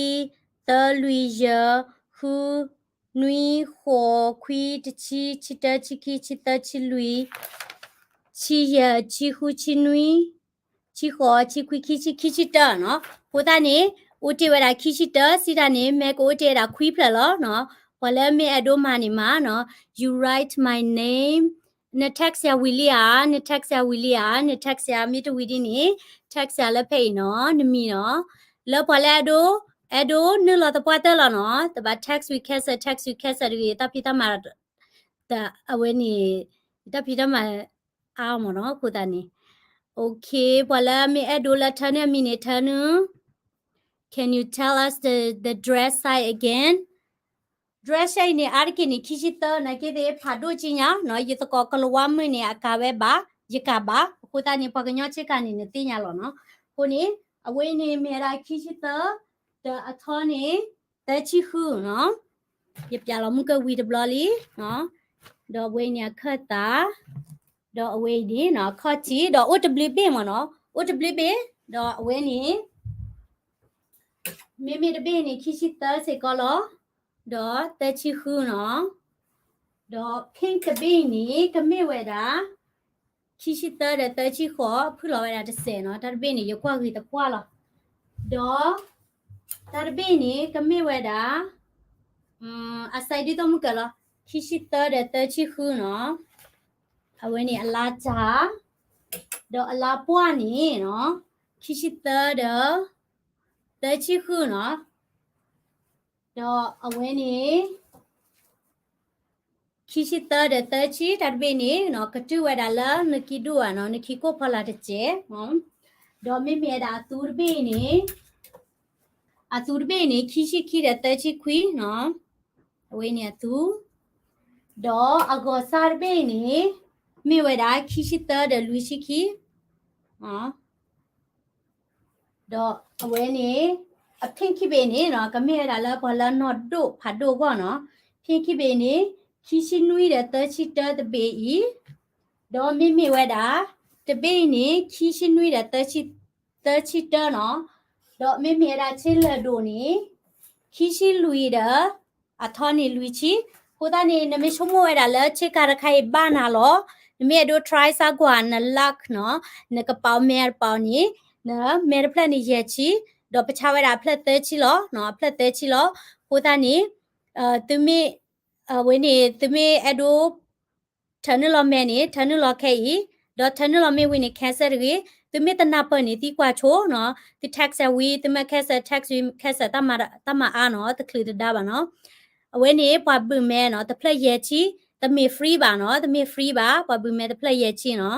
သၢ လွံၢ် ယဲၢ် ဃု နွံ ဃိး ခွံ တဆံ ဆံတၢ ဆံခံ ဆံသၢ ဆံလွံၢ် ဆံယဲၢ် ဆံဃု ဆံနွံ ဆံဃိး ဆံခွံ ခံဆံ ခံဆံတၢနီၤ, အဃိသတးန့ၣ် အိၣ်တ့ၢ်ဝဲဒၣ်ခံဆံတၢ, စံးတၢ်န့ၣ် မ့ၢ်ကအိၣ်တ့ၢ်ဝဲဒၣ်ခွံဖျၢၣ်လီၤနီၤ, ပှၤလၢမ့ၢ်အဲၣ်ဒိးမၤန့ၣ်မၤနီၤ, you write my name, န text ယၤဝံၤလံဧါ, န text ယၤဝံၤလံဧါ, န text ယၤမ့ၢ်တဝံၤဒ်န့ၣ် text ယၤလၢဖဲအံၤနီၤ, နမံၤနီၤ, လၢပှၤလၢအဲၣ်ဒိး, အဲၣ်ဒိးနုာ်လီၤသပှၢ်တၢၢ်လီၤနီၤ, တဘၣ် text ဝံၤ cancel, text ဝံၤ cancel တဂ့ၤ, တၢ်ဖံးတၢ်မၤ အဝဲန့ၣ် တၢ်ဖံးတၢ်မၤ အါမ့ၢ်နီၤ, အဃိသတးန့ၣ် okay, ပှၤလၢမ့ၢ်အဲၣ်ဒိးလၢထၢနုာ်အမံၤန့ၣ် ထၢနုာ်, can you tell us the, the dress size again? Dress size အံၤန့ၣ် အါတက့ၢ်န့ၣ် ခံဆံသၢ, နာ်က့သ့ၣ် ဖးဒိၣ်ကံညါနီၤ, ယသကိးကလၤဝါမုၣ်န့ၣ် အကၤဝဲဘၣ်, ယကၤဘၣ်, အဃိသတးန့ၣ် ပှၤကညီဆ့ကၤန့ၣ် နသ့ၣ်ညါလီၤနီၤ, အဃိန့ၣ် အဝဲအံၤန့ၣ် မ့ၢ်ဝဲဒၣ်ခံဆံသၢ, ဒီးအထီန့ၣ် သၢဆံဃုနီၤ, ယပျးလီၤမုၢ်ကဝံၤတဘျီလံ, ဒီးအဝဲအံၤန့ၣ်အခၢၣ်သး, ဒီးအဝဲအံၤန့ၣ်နီၤ အခီၣ်ထံး, ဒီးအိၣ်တဘျုးဘ့ၣ်မ့ၢ်နီၤ, အိၣ်တဘျုးဘ့ၣ်, ဒီးအဝဲန့ၣ် မ့မ့ၢ်တဘ့ၣ်န့ၣ် ခံဆံသၢစ့ၢ်ကီးလီၤ, ဒီးသၢဆံဃုနီၤ, ဒီး pink တဘ့ၣ်န့ၣ် ကမ့ၢ်ဝဲဒၣ် ခံဆံသၢဒီးသၢဆံဃိး ဖုၣ်လီၤဝဲဒၣ်တစဲးနီၤ, တၢ်တဘ့ၣ်န့ၣ် ယကွၢ်ဂ့ၤတကွၢ်လီၤ, ဒီး တၢ်တဘ့ၣ်န့ၣ် ကမ့ၢ်ဝဲဒၣ် အ size ဒ်သိးမုၢ်ကၢၤလီၤ, ခံဆံသၢဒီးသၢဆံဃုနီၤ, အဝဲန့ၣ်အလါစၢ်, ဒီးအလါပှၢ်န့ၣ်နီၤ, ခံဆံသၢဒီး သၢဆံဃုနီၤ, ဒီးအဝဲန့ၣ် ခံဆံသၢဒီးသၢဆံ တၢ်တဘ့ၣ်န့ၣ်နီၤ, ကတုၤဝဲဒၣ်လၢနကံၢ်ဒိၣ်ဧါနီၤ, နခံကိၣ်ဖီလာ်တစဲး, ဒီးမ့မ့ၢ်ဝဲဒၣ်အသူတဘ့ၣ်န့ၣ်, အသူတဘ့ၣ်န့ၣ် ခံဆံခံဒီးသၢဆံခွံနီၤ, အဝဲန့ၣ်အသူ, ဒီးအဂီၤစၢ်တဘ့ၣ်န့ၣ် မ့ၢ်ဝဲဒၣ်ခံဆံသၢဒီးလွံၢ်ဆံခံ ဒီးအဝဲန့ၣ် အ pink ခံဘ့ၣ်န့ၣ်နီၤ, ကမ့ၢ်ဝဲဒၣ်လၢပှၤလၢနီၢ်ဒိၣ်ဖးဒိၣ်အဂီၢ်နီၤ, pink ခံဘ့ၣ်န့ၣ် ခံဆံနွံဒီးသၢဆံတၢတဘ့ၣ်အံၤ, ဒီးမ့မ့ၢ်ဝဲဒၣ် တဘ့ၣ်အံၤန့ၣ် ခံဆံနွံဒီးသၢဆံ, သၢဆံတၢနီၤ, ဒီးမ့မ့ၢ်ဝဲဒၣ်ဆ့လၢၢ်ဒိၣ်န့ၣ် ခံဆံလွံၢ်ဒီး အထီန့ၣ်လွံၢ်ဆံ, အဃိသတးန့ၣ် နမ့ၢ်ဆိကမိၣ်ဝဲဒၣ်လၢဆ့ကၤတခါအံၤဘၣ်နၤလီၤ, နမ့ၢ်အဲၣ်ဒိး try စၢ်ကွၢ်န luck နီၤ, နကပာ်အီၤမဲာ်တပာ်အီၤန့ၣ်, နမဲာ်တဖျၢၣ်န့ၣ်ယဲၢ်ဆံ, ဒီးပဆါဝဲဒၣ်အဖျၢၣ်သၢဆံလီၤ, အဖျၢၣ်သၢဆံလီၤ, အဃိသတးန့ၣ် သုမ့ၢ်, အဝဲန့ၣ် သုမ့ၢ်အဲၣ်ဒိး ထၢနုာ်လီၤမဲာ်န့ၣ် ထၢနုာ်လီၤခဲအံၤ, ဒီးထၢနုာ်လီၤမ့ၢ်ဝံၤန့ၣ် cancel တဂ့ၤ, သုမ့ၢ်တနၢ်ပၢၢ်န့ၣ် သံကွၢ်ဆိနီၤ, သု text ဝံၤ သုမ့ၢ် cancel text ဝံၤ cancel တၢ်မၤအါနီၤ, တချုးတဒါဘၣ်နီၤ. အဝဲန့ၣ် ပှၤဘုးမဲနီၤ, တဖျၢၣ်ယဲၢ်ဆံ, တမ့ၢ် free ဘၣ်နီၤ, တမ့ၢ် free ဘၣ်, ပှၤဘုးမဲတဖျၢၣ်ယဲၢ်ဆံနီၤ.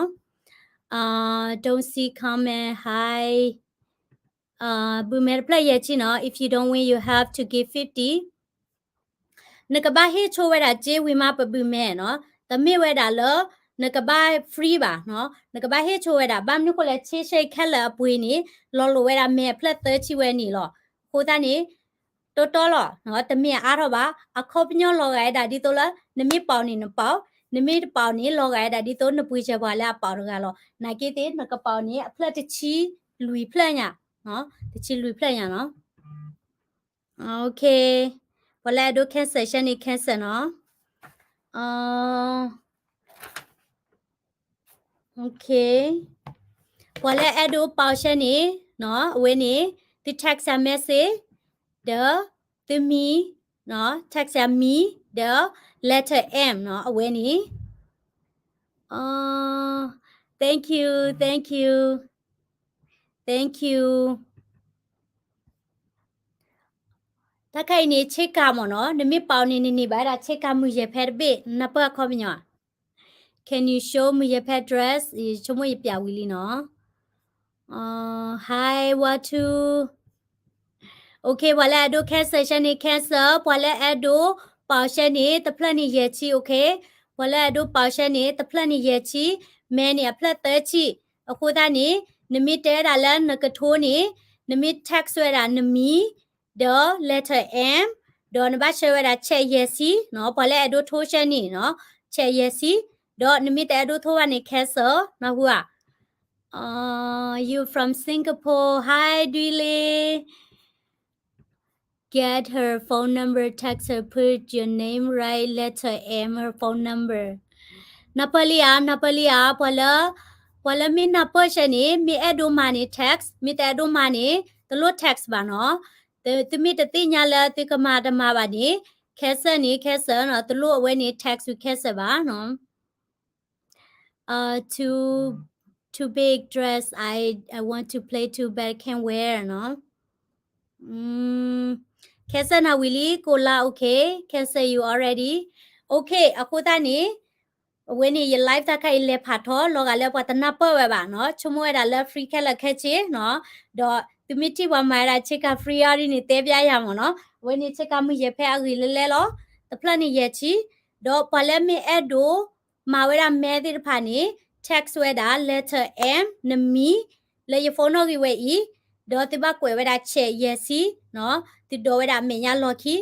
Don't see comment, hi. ဘုးမဲတဖျၢၣ်ယဲၢ်ဆံနီၤ, if you don't win, you have to give fifty. နကဘၣ်ဟ့ၣ်ဆိဝဲဒၣ်စ့ဝံၤမးပဘုးမဲနီၤ, တမ့ၢ်ဝဲဒၣ်လၢ နကဘၣ် free ဘၣ်နီၤ, နကဘၣ်ဟ့ၣ်ဆိဝဲဒၣ်, ဘၣ်မနုၤဃိလဲၣ် ဆ့ဆ့ခဲလၢာ်အပှ့ၤန့ၣ် လီၤလိာ်ဝဲဒၣ်မဲအဖျၢၣ်သၢဆံဝဲန့ၣ်လီၤ. အဃိသတးန့ၣ် တီတီလီၤ, တမ့ၢ်အါထီၣ်ဘၣ်, အခီပညီလီၤဂာ်ဝဲဒၣ်ဒ်သိးလၢ နမ့ၢ်ပာ်အီၤန့ၣ်နပာ်အီၤ, နမ့ၢ်တပာ်အီၤန့ၣ် လီၤဂာ်ဝဲဒၣ်ဒ်သိးနပှ့ၤစၢၤပှၤလၢအပာ်အီၤတဂၤလီၤ. နာ်က့သ့ၣ် နကပာ်အီၤန့ၣ် အဖျၢၣ်တဆံလွံၢ်ဖျၢၣ်ညါ, တဆံလွံၢ်ဖျၢၣ်ညါနီၤ. Okay, ပှၤလၢအဲၣ်ဒိး cancel ဆဲန့ၣ် cancel နီၤ. Okay, ပှၤလၢအဲၣ်ဒိးပာ်ဆဲန့ၣ်နီၤ, အဝဲန့ၣ် သု text ယၤ message ဒီး သုမံၤ, text ယၤမံၤ ဒီး letter M နီၤ, အဝဲန့ၣ် Thank you, thank you, thank you. တၢ်ခါအံၤန့ၣ် ဆ့ကၤမ့ၢ်နီၤ, နမ့ၢ်ပာ်အီၤန့ၣ် နန့ၢ်ဘၣ်ဝဲဒၣ်ဆ့ကၤမုၢ်ယဲၢ်ဖဲတဘ့ၣ်, နၢ်ပၢၢ်အခီပညီ. Can you show မုၢ်ယဲၢ်ဖဲ dress? ယဆိကမိၣ်ယပျးဝံၤလံနီၤ. Hi, one, two. Okay, ပှၤလၢအဲၣ်ဒိး cancel ဆဲန့ၣ် cancel, ပှၤလၢအဲၣ်ဒိးပာ်အီၤဆဲန့ၣ် တဖျၢၣ်န့ၣ်ယဲၢ်ဆံ, okay. ပှၤလၢအဲၣ်ဒိးပာ်အီၤဆဲန့ၣ် တဖျၢၣ်န့ၣ်ယဲၢ်ဆံ, မဲန့ၣ်အဖျၢၣ်သၢဆံ. အဃိသတးန့ၣ် နမ့ၢ်တဲဝဲဒၣ်လၢနကထိန့ၣ် နမ့ၢ် text ဝဲဒၣ်နမံၤ ဒီး letter M, ဒီးနဘၣ်ဆှၢဝဲဒၣ် check ယဲၢ်ဆံနီၤ, ပှၤလၢအဲၣ်ဒိးထိဆဲန့ၣ်နီၤ, check ယဲၢ်ဆံ, ဒီးနမ့ၢ်တအဲၣ်ဒိးထိဘၣ်န့ၣ် cancel, နၢ်ဟူဧါ. You from Singapore, hi Duy Lee. Get her phone number, text her, put your name, write letter M, her phone number. နၢ်ပၢၢ်လံဧါ, နၢ်ပၢၢ်လံဧါ, ပှၤလၢ, ပှၤလၢမ့ၢ်နၢ်ပၢၢ်ဆဲန့ၣ် မ့ၢ်အဲၣ်ဒိးမၤန့ၣ် text, မ့ၢ်တအဲၣ်ဒိးမၤန့ၣ် တလိၣ် text ဘၣ်နီၤ. သုမ့ၢ်တသ့ၣ်ညါလၢသုကမၤတမၤဘၣ်န့ၣ် cancel န့ၣ် cancel နီၤ, တလိၣ်အဝဲန့ၣ် text ဝံၤ cancel ဘၣ်နီၤ. Uh, too, too big dress, I, I want to play too bad, can't wear နီၤ. Cancel နၤဝံၤလံ ကိးလါ, okay, cancel you already. Okay, အဃိသတးန့ၣ် အဝဲန့ၣ် ယ live တၢ်ခါအံၤလဲၤဖးထီ လီၤဂာ်လၢပှၤတနၢ်ပၢၢ်ဝဲဘၣ်နီၤ, ဆိကမိၣ်ဝဲဒၣ်လၢ free ခဲလၢာ်ခဲဆ့နီၤ, ဒီးသုမ့ၢ်ထံၣ်ပှၤမၤဝဲဒၣ်ဆ့ကၤ free အီၤဒ်န့ၣ် တဲပျါယၤမ့ၢ်နီၤ, အဝဲန့ၣ်ဆ့ကၤမုၢ်ယဲၢ်ဖဲအဂ့ၤလဲလဲလီၤ, တဖျၢၣ်န့ၣ်ယဲၢ်ဆံ, ဒီးပှၤလၢမ့ၢ်အဲၣ်ဒိး မၤဝဲဒၣ်မဲသ့ၣ်တဖၣ်န့ၣ် text ဝဲဒၣ် letter M နမံၤ လၢယ phone နီၣ်ဂံၢ်ဝဲအံၤ, ဒီးသုဘၣ်ကွဲးဝဲဒၣ် check ယဲၢ်ဆံနီၤ, သုဒိးဝဲဒၣ်အမဲာ်ညါလီၢ်ခံ,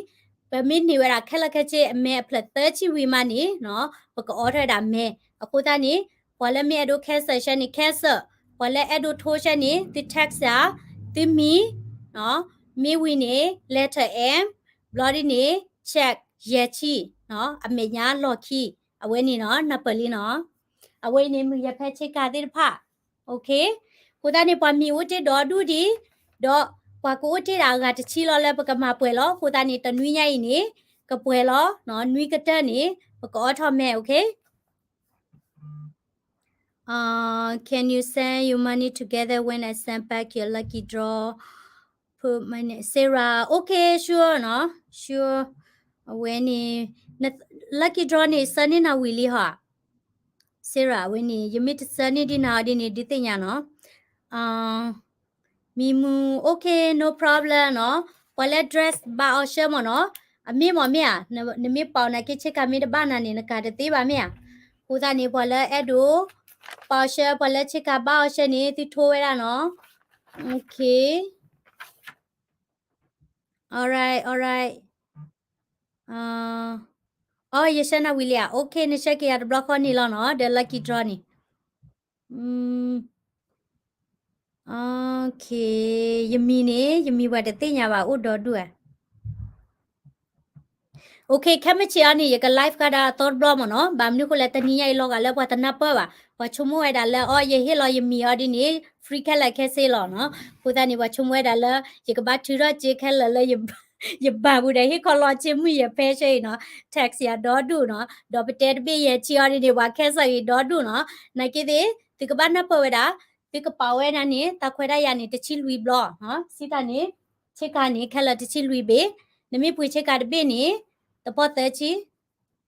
ပမ့ၢ်န့ၢ်ဝဲဒၣ်ခဲလၢာ်ခဲဆ့အမဲအဖျၢၣ်သၢဆံဝံၤမးန့ၣ်နီၤ, ပကအိးထီၣ်ဝဲဒၣ်မဲ, အဃိသတးန့ၣ် ပှၤလၢမ့ၢ်အဲၣ်ဒိး cancel ဆဲန့ၣ် cancel, ပှၤလၢအဲၣ်ဒိးထိဆဲန့ၣ် သု text ယၤ, သုမံၤ, မ့ၢ်ဝံၤန့ၣ် letter M, ဘျီဒ်န့ၣ် check ယဲၢ်ဆံနီၤ, အမဲာ်ညါလီၢ်ခံ, အဝဲန့ၣ်နီၤ နၢ်ပၢၢ်လံနီၤ, အဝဲအံၤန့ၣ် မုၢ်ယဲၢ်ဖဲဆ့ကၤသ့ၣ်တဖၣ်, okay, အဃိသတးန့ၣ် ပှၤမံၤအိၣ်တ့ၢ်ဒီဒူၣ်ဒံး, ဒီးပှၤကအိၣ်တ့ၢ်ဒၣ်အဂၤတဆံလီၤလၢပကမၤပှဲၤလီၤ, အဃိသတးန့ၣ် တနွံညါအံၤန့ၣ် ကပှဲၤလီၤ, နွံကတၢၢ်န့ၣ် ပကအိးထီၣ်မဲ, okay. Uh, can you send your money together when I send back your lucky draw? Put my name, Sarah. Okay, sure နီၤ, sure. အဝဲန့ၣ် န lucky draw န့ၣ် ဆၢန့ၢ်နၤဝံၤလံဟီ, Sarah. အဝဲန့ၣ် ယမ့ၢ်တဆၢန့ၢ်ဒံးနၤအီၤဒ်န့ၣ် ဒုးသ့ၣ်ညါနီၤ. မံမူ, okay, no problem နီၤ. ပှၤလၢ dress ဘၣ်အီၣ်ဆၢမ့ၢ်နီၤ, အမ့ၢ်မ့ၢ်မ့ၢ်ဧါ, နမ့ၢ်ပာ်အီၤနာ်က့ ဆ့ကၤမ့ၢ်တဘၣ်နၤန့ၣ် နကၤတသ့ဘၣ်မ့ၢ်ဧါ. အဃိသတးန့ၣ် ပှၤလၢအဲၣ်ဒိးပာ်အီၣ်ဆၢ, ပှၤလၢဆ့ကၤဘၣ်အီၣ်ဆၢန့ၣ် သုထိဝဲဒၣ်နီၤ. Okay, alright, alright. အီ ယဆှၢနၤဝံၤလံဧါ. Okay, နဆှၢက့ၤယၤတဘျီဃီန့ၣ်လီၤနီၤ, ဒီး lucky draw န့ၣ်. Okay, ယမံၤန့ၣ် ယမံၤပှၤတသ့ၣ်ညါဘၣ် အိၣ်ဒီဒူၣ်ဧါ. Okay, ခဲမုၢ်ဆ့ၣ်အီၤန့ၣ် ယက live ကဒါအသီတဘျီမ့ၢ်နီၤ. ဘၣ်မနုၤဃိလဲၣ် တနံၤညါအံၤလီၤဂာ်လၢပှၤတနၢ်ပၢၢ်ဘၣ်. ပှၤဆိကမိၣ်ဝဲဒၣ်လၢ အီ ယဟ့ၣ်လီၤယမံၤအီၤဒ်န့ၣ် free ခဲလၢာ်ခဲဆ့လီၤနီၤ. အဃိသတးန့ၣ် ပှၤဆိကမိၣ်ဝဲဒၣ်လၢ ယကဘၣ်ထုးထီၣ်စ့ခဲလၢာ်လၢ ယဘၣ်ပူၤဒီး ဟ့ၣ်ခီလီၤစ့မုၢ်ယဲၢ်ဖဲဆၢအံၤနီၤ, tax ယၤဒီဒူၣ်နီၤ, ဒီးပတဲတဘ့ၣ်ယဲၢ်ဆံအီၤဒ်န့ၣ် ပှၤ cancel အံၤဒီဒူၣ်နီၤ. နာ်က့သ့ၣ် သုကဘၣ်နၢ်ပၢၢ်ဝဲဒၣ် သုကပာ်ဝဲဒၣ်န့ၣ် တၢ်ခွဲးတၢ်ယာ်န့ၣ် တဆံလွံၢ်ဘျီ, စံးတၢ်န့ၣ် ဆ့ကၤန့ၣ် ခဲလၢာ်တဆံလွံၢ်ဘ့ၣ်, နမ့ၢ်ပှ့ၤဆ့ကၤတဘ့ၣ်န့ၣ် တပီၢ်သၢဆံ,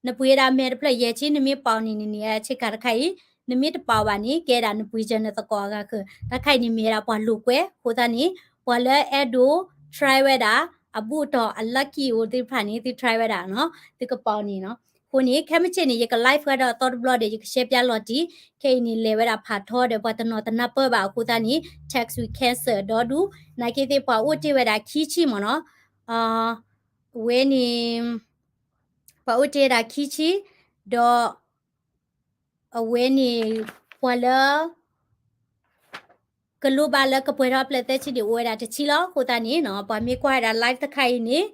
နပှ့ၤဒၣ်မဲာ်တဖျၢၣ်ယဲၢ်ဆံ နမ့ၢ်ပာ်အီၤန့ၣ် နန့ၢ်ဆ့ကၤတခါအံၤ, နမ့ၢ်တပာ်အီၤဘၣ်န့ၣ် ကဲဒၣ်နပှ့ၤစၢၤနသကိးအဂၤဃၢၤ, တၢ်ခါအံၤန့ၣ်မ့ၢ်ဝဲဒၣ်ပှၤလိာ်ကွဲ, အဃိသတးန့ၣ် ပှၤလၢအဲၣ်ဒိး try ဝဲဒၣ် အဘူးအတီၢ်အ lucky အိၣ်သ့ၣ်တဖၣ်န့ၣ် သု try ဝဲဒၣ်နီၤ, သုကပာ်အီၤန့ၣ်နီၤ. အဃိန့ၣ် ခဲမုၢ်ဆ့ၣ်န့ၣ် ယက live ဝဲဒၣ်အသီတဘျီဒီး ယက share ပၠးလီၤတံၢ်, ခဲအံၤန့ၣ် လဲၤဝဲဒၣ်ဖးထီဒီး ပှၤတနီၤတနၢ်ပၢၢ်ဘၣ်အဃိသတးန့ၣ် text ဝံၤ cancel ဒီဒူၣ်, နာ်က့သ့ၣ်ပှၤအိၣ်တ့ၢ်ဝဲဒၣ်ခံဆံမ့ၢ်နီၤ, အဝဲန့ၣ် ပှၤအိၣ်တ့ၢ်ဝဲဒၣ်ခံဆံ, ဒီး အဝဲန့ၣ် ပှၤလၢ ကလိၣ်ဘၣ်လၢကပှဲၤထီၣ်အဖျၢၣ်သၢဆံန့ၣ် အိၣ်ဝဲဒၣ်တဆံလီၤ. အဃိသတးန့ၣ်နီၤ ပှၤမ့ၢ်ကွၢ်ဝဲဒၣ် live တခါအံၤန့ၣ်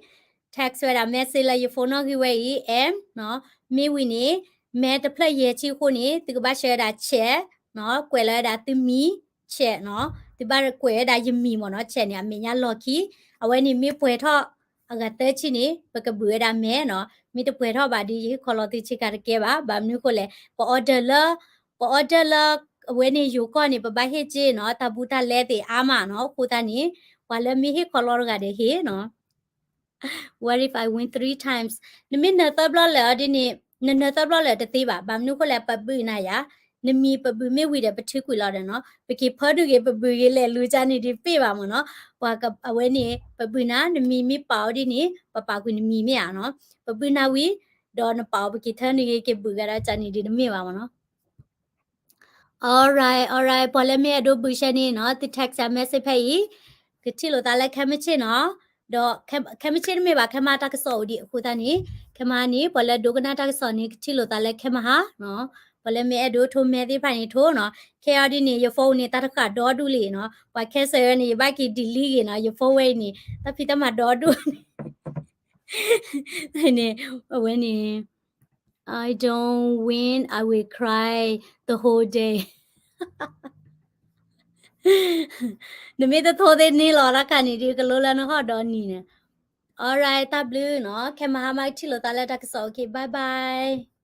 text ဝဲဒၣ် message လၢယ phone နီၣ်ဂံၢ်ဝဲအံၤ M နီၤ, မ့ၢ်ဝံၤန့ၣ် မဲာ်တဖျၢၣ်ယဲၢ်ဆံအဃိန့ၣ် သုကဘၣ်ဆှၢဝဲဒၣ် check နီၤ, ကွဲးလီၤဝဲဒၣ်သုမံၤ check နီၤ, သုဘၣ်ကွဲးဝဲဒၣ်ယမံၤမ့ၢ်နီၤ, check န့ၣ် အမဲာ်ညါလီၢ်ခံ, အဝဲန့ၣ်မ့ၢ်ပှဲၤထီၣ်အဂၤသၢဆံန့ၣ် ပကဘုးဝဲဒၣ်မဲာ်နီၤ, မ့ၢ်တပှဲၤထီၣ်ဘၣ်ဒီး ယဟ့ၣ်ခီလီၤသုဆ့ကၤတကဲဘၣ်, ဘၣ်မနုၤအဃိလဲၣ် ပ order လၢ ပ order လၢ အဝဲန့ၣ်ယိၤကီၢ်န့ၣ် ပဘၣ်ဟ့ၣ်က့နီၤ, တၢ်ဘူးတၢ်လဲသ့ၣ်အါမးနီၤ, အဃိသတးန့ၣ် ပှၤလၢမ့ၢ်ဟ့ၣ်ခီလီၤတဂၤဒီးဟ့ၣ်နီၤ. What if I win three times? နမ့ၢ်နၢၤသၢဘျီလၢာ်အီၤဒ်န့ၣ် နနၢၤသၢဘျီလၢာ်တသ့ဘၣ်, ဘၣ်မနုၤအဃိလဲၣ် ပဘုးနၤယၤ, နမံၤပဘုးမ့ၢ်ဝံၤဒီးပထုးကွံာ်လီၤဒီးနီၤ, ပက့ၤဖၢဒုးဂ့ၤ ပဘုးဂ့ၤလဲၤလူၤကန့ၣ်ဒ်ပ့ၢ်ဘၣ်မ့ၢ်နီၤ, ပှၤအဝဲန့ၣ် ပဘုးနၤ နမံၤမ့ၢ်ပာ်အီၤဒ်န့ၣ် ပပာ်ကွံာ်နမံၤမ့ၢ်ဧါနီၤ, ပဘုးနၤဝံၤ ဒီးနပာ်အီၤ ပက့ၤထၢနုာ်ဂ့ၤ က့ၤဘုးဂ့ၤဒီးကန့ၣ်ဒ်တမ့ၢ်ဘၣ်မ့ၢ်နီၤ. Alright, alright, ပှၤလၢမ့ၢ်အဲၣ်ဒိးဘုးရှဲန့ၣ်နီၤ, သု text ယၤ message ဖဲအံၤ, ကထံၣ်လိာ်သးလၢခဲမုၢ်ဆ့ၣ်နီၤ, ဒီးခဲမုၢ်ဆ့ၣ်တမ့ၢ်ဘၣ် ခဲမုၢ်ဟါတၢ်ကစီၣ်အိၣ်ဒံးအဃိသတးန့ၣ်, ခဲမုၢ်ဟါန့ၣ် ပှၤလၢဒိကနၣ်တၢ်ကစီၣ်န့ၣ် ကထံၣ်လိာ်သးလၢခဲမုၢ်ဟါနီၤ, ပှၤလၢမ့ၢ်အဲၣ်ဒိးထိမဲသ့ၣ်တဖၣ်န့ၣ်ထိနီၤ, ခဲအံၤဒ်န့ၣ် ယ phone န့ၣ် တၢ်တဃာ်ဒီဒူၣ်လံနီၤ, ပှၤ cancel ဝဲန့ၣ် ယဘၣ်က့ၤ delete ဂ့ၤနီၤ, ယ phone ဝဲအံၤန့ၣ် တၢ်ဖံးတၢ်မၤဒီဒူၣ်န့ၣ် န့ၣ် အဝဲန့ၣ် I don't win, I will cry the whole day. နမ့ၢ်တထိသ့န့ၣ်လီၤ တၢ်ခါန့ၣ်ဒ် ကလိလၢနဟီၣ်ဒီနံၤန့ၣ်. Alright, တၢ်ဘျုးနီၤ, ခဲမုၢ်ဟါမးကထံၣ်လိာ်သးလၢတၢ်ကစီၣ်, okay, bye bye.